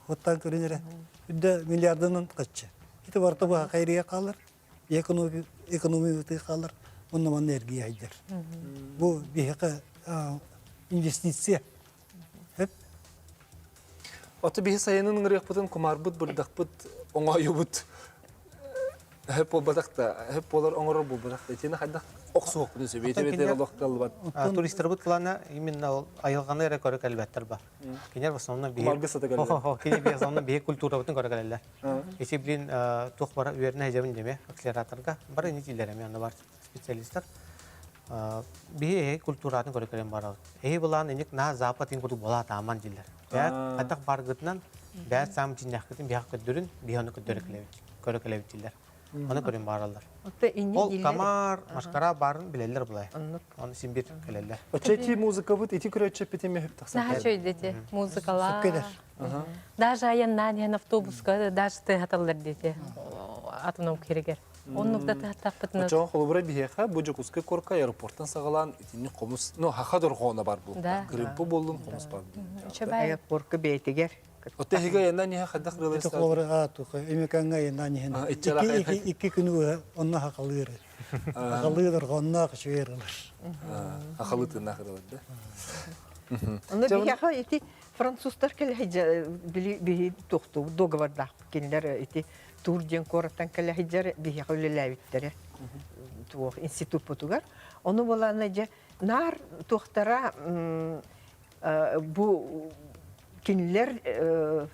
Оттан көрүн эрэ. Үрдэ миллиардынан хаччы. Ити барыта бу саха эрийэр хаалар, экономикаты хаалар, онно манна эргийэ сылдьар. Бу биһиэхэ инвестиция. Ото биһи сайынын ыҥырыахпытын кумаарбыт, бырдахпыт, оҥоойубут хөп буолбатах да, хөп буолар оҥорор буолбатах да. Итини хайдах охсуохпутун сөбүй? Ити бэтэр олох кыаллыбат. Туристарбыт плана именно ол айылҕаны эрэ көрө кэлбэттэр ба. Кинилэр в основном биһи Кумаарга сата кэлэллэр. Кини в основном биһи культурабытын көрө кэлэллэр. Ити блин туох бара үөрэнэ сылдьабын деме акселераторга бары ини дииллэр эми онно бар специалисттар. Биһи эһи культуратын көрө кэлэн барабыт. Эһи былаан иник на запад ин курдук була тааман дииллэр. Бэт хайдах баргытынан бэт саам чиннэхкитин биһах көрдөрүн биһи ону көрдөрө кэлэбит көрө кэлэбит дииллэр. Ону көрүн бараллар. Ол камар, машкара барын билэллэр булай. Оны син бир кэлэллэр. Оччо ити музыкабыт ити көрөччө питиме хөп тахсан. Наһаа чөйдөти музыкалар. Даже айаннаан иһэн автобуска даже тыаһаталлар диэти атын киригер. Оннук да тыаһаттахпытына. Очоҕо холобура биһиэхэ бу Дьокуускай куоракка аэропорттан саҕалаан итинник хомус, ну хаха дорҕооно бар буолла. Кырыымпа буоллун хомус бар буоллун. Аэропортка бэйэтигэр. Оттон эһиги айаннаан иһэ хайдах ырыалар Холобура аатуха Өмөкөҥҥө айаннаан иһэн икки күнү быһа онно хахалыыр. Хахалыы дорҕоонноох үчүгэй ырыалар. Хахалыы тыыннаах ырыалар да. Онно биһиэхэ ити французтар кэлэ били биһи туохтуу договордаах кинилэр ити Тур диэн куораттан кэлэ сылдьар биһиэхэ үлэлээбиттэрэ туох институппутугар. Ону буолаана дьэ наар туохтара бу кинилэр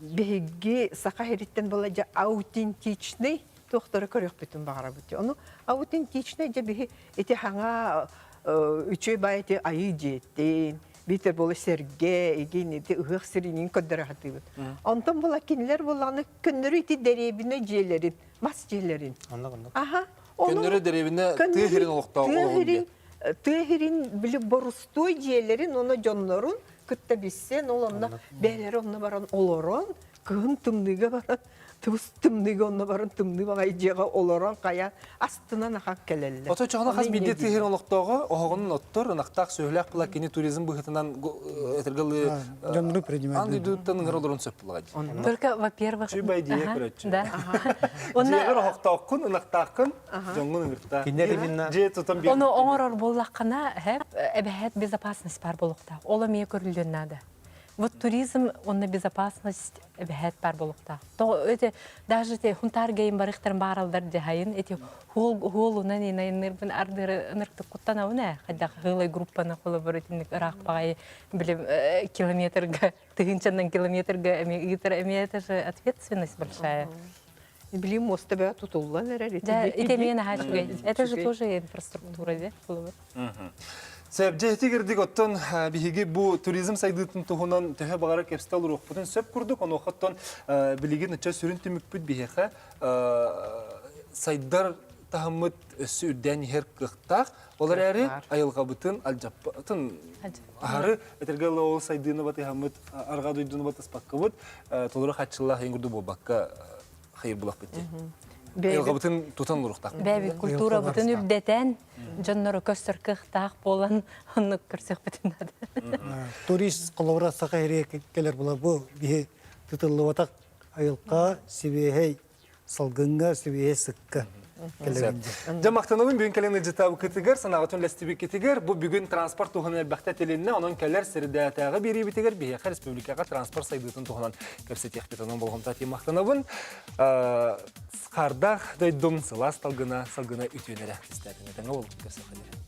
биһиги саха сириттэн буола дьэ аутентичный туохтары көрүөхпүтүн баҕарабыт. Ону аутентичный дьэ биһи ити хаҥа үчүгэй баай ити айыы дьиэтин, биитэр буола сэргэ, игин ити ыһыах сиринин көрдөрө сатыыбыт. Онтон була кинилэр буоллаҕына көннөрү ити дэриэбинэ дьиэлэрин, мас дьиэлэрин. Аха. Көннөрү дэриэбинэ тыа сирин олохтоох олоҕун диэн. Тыа сирин били борустуой дьиэлэрин уонна дьоннорун кытта билсэн, ол онно бэйэлэрэ онно баран олорон, кыһын тымныыга баран тыбыс тымныыга онно баран тымныы баҕайы дьиэҕэ олорон хайа астынан ахан кэлэллэр. Ото чоҕуна хас биирдии тыа сирин олохтооҕо оһоҕунан оттор, ынахтаах сүөһүлээх була кини туризм быһыытынан этэргэлыы дьоннору принимать. Аан дойдуттан ыҥыра олорон сөп булаҕа дии. Только, во-первых, Чүй идея көрөччү. Да. Дьиэҕэр оһохтооххун, ынахтааххын, дьоҥҥун ыҥырта. Кинилэр именно Дьиэ тутан биэр. Ону оҥорор буоллаххына, эбэһээт безопасность баар буолуохтаах. Ол эмиэ көрүллүөн наада. Вот туризм, онно безопасность эбэһээт баар буолуохтаах. Эти даже эти хунтаар гейм барыхтарын бааралдар дьаһайын, эти хуолунан инайыннырбын ардыры ыныртык куттанабын ээ. Хайдах хылай группаны холобур итинник ыраах баҕайы билим километрга, тыһыынчанан километрга эми ыытар эми это же ответственность большая. Билим муоста бөҕө тутуллан эрэр. Да, ити эмиэ наһаа үчүгэй. Это же тоже инфраструктура, да, холобур. Сөп, дьэ ити кирдик оттон биһиги бу туризм сайдыытын туһунан төһө баҕарар кэпсэтэ олоруохпутун сөп курдук, онуоха оттон билигин ыччат сүрүн түмүкпүт биһиэхэ сайдар таһыммыт өссө үрдээн иһэр кыахтаах. Ол эрээри айылҕабытын алдьаппатын аһары этэргэ ол сайдыыны батыһаммыт арҕаа дойдуну батыспаккабыт толору хаччыллаах ең курдук буолбакка хайыр булахпыт дии. Айылҕабытын тутан олоруохтаахпыт. Бэйэбит культурабытын үрдэтэн, дьоннору көстөр кыахтаах буолан, оннук көрсүөхпүтүн наада. Турист холобура саха сиригэ кэлэр була бу биһи тытыллыбатах айылҕа сибиэһэй салгыҥҥа сибиэһэй сыкка Дьэ махтанабын бүгүн кэлэн ыдьытаабыккытыгар, санааҕытын үллэстибиккитигэр. Бу бүгүн транспорт туһунан элбэхтэ этилиннэ, онон кэлэр сирдээтээҕи биэриибитигэр биһиэхэ республикаҕа транспорт сайдыытын туһунан кэпсэтиэхпит. Онон болҕомто махтанабын. Хаардаах дойдум сылаас талгына, салгына үтүөнэрэ. Истээтин этэҥэ буолуҥ. Көрсөххө диэри.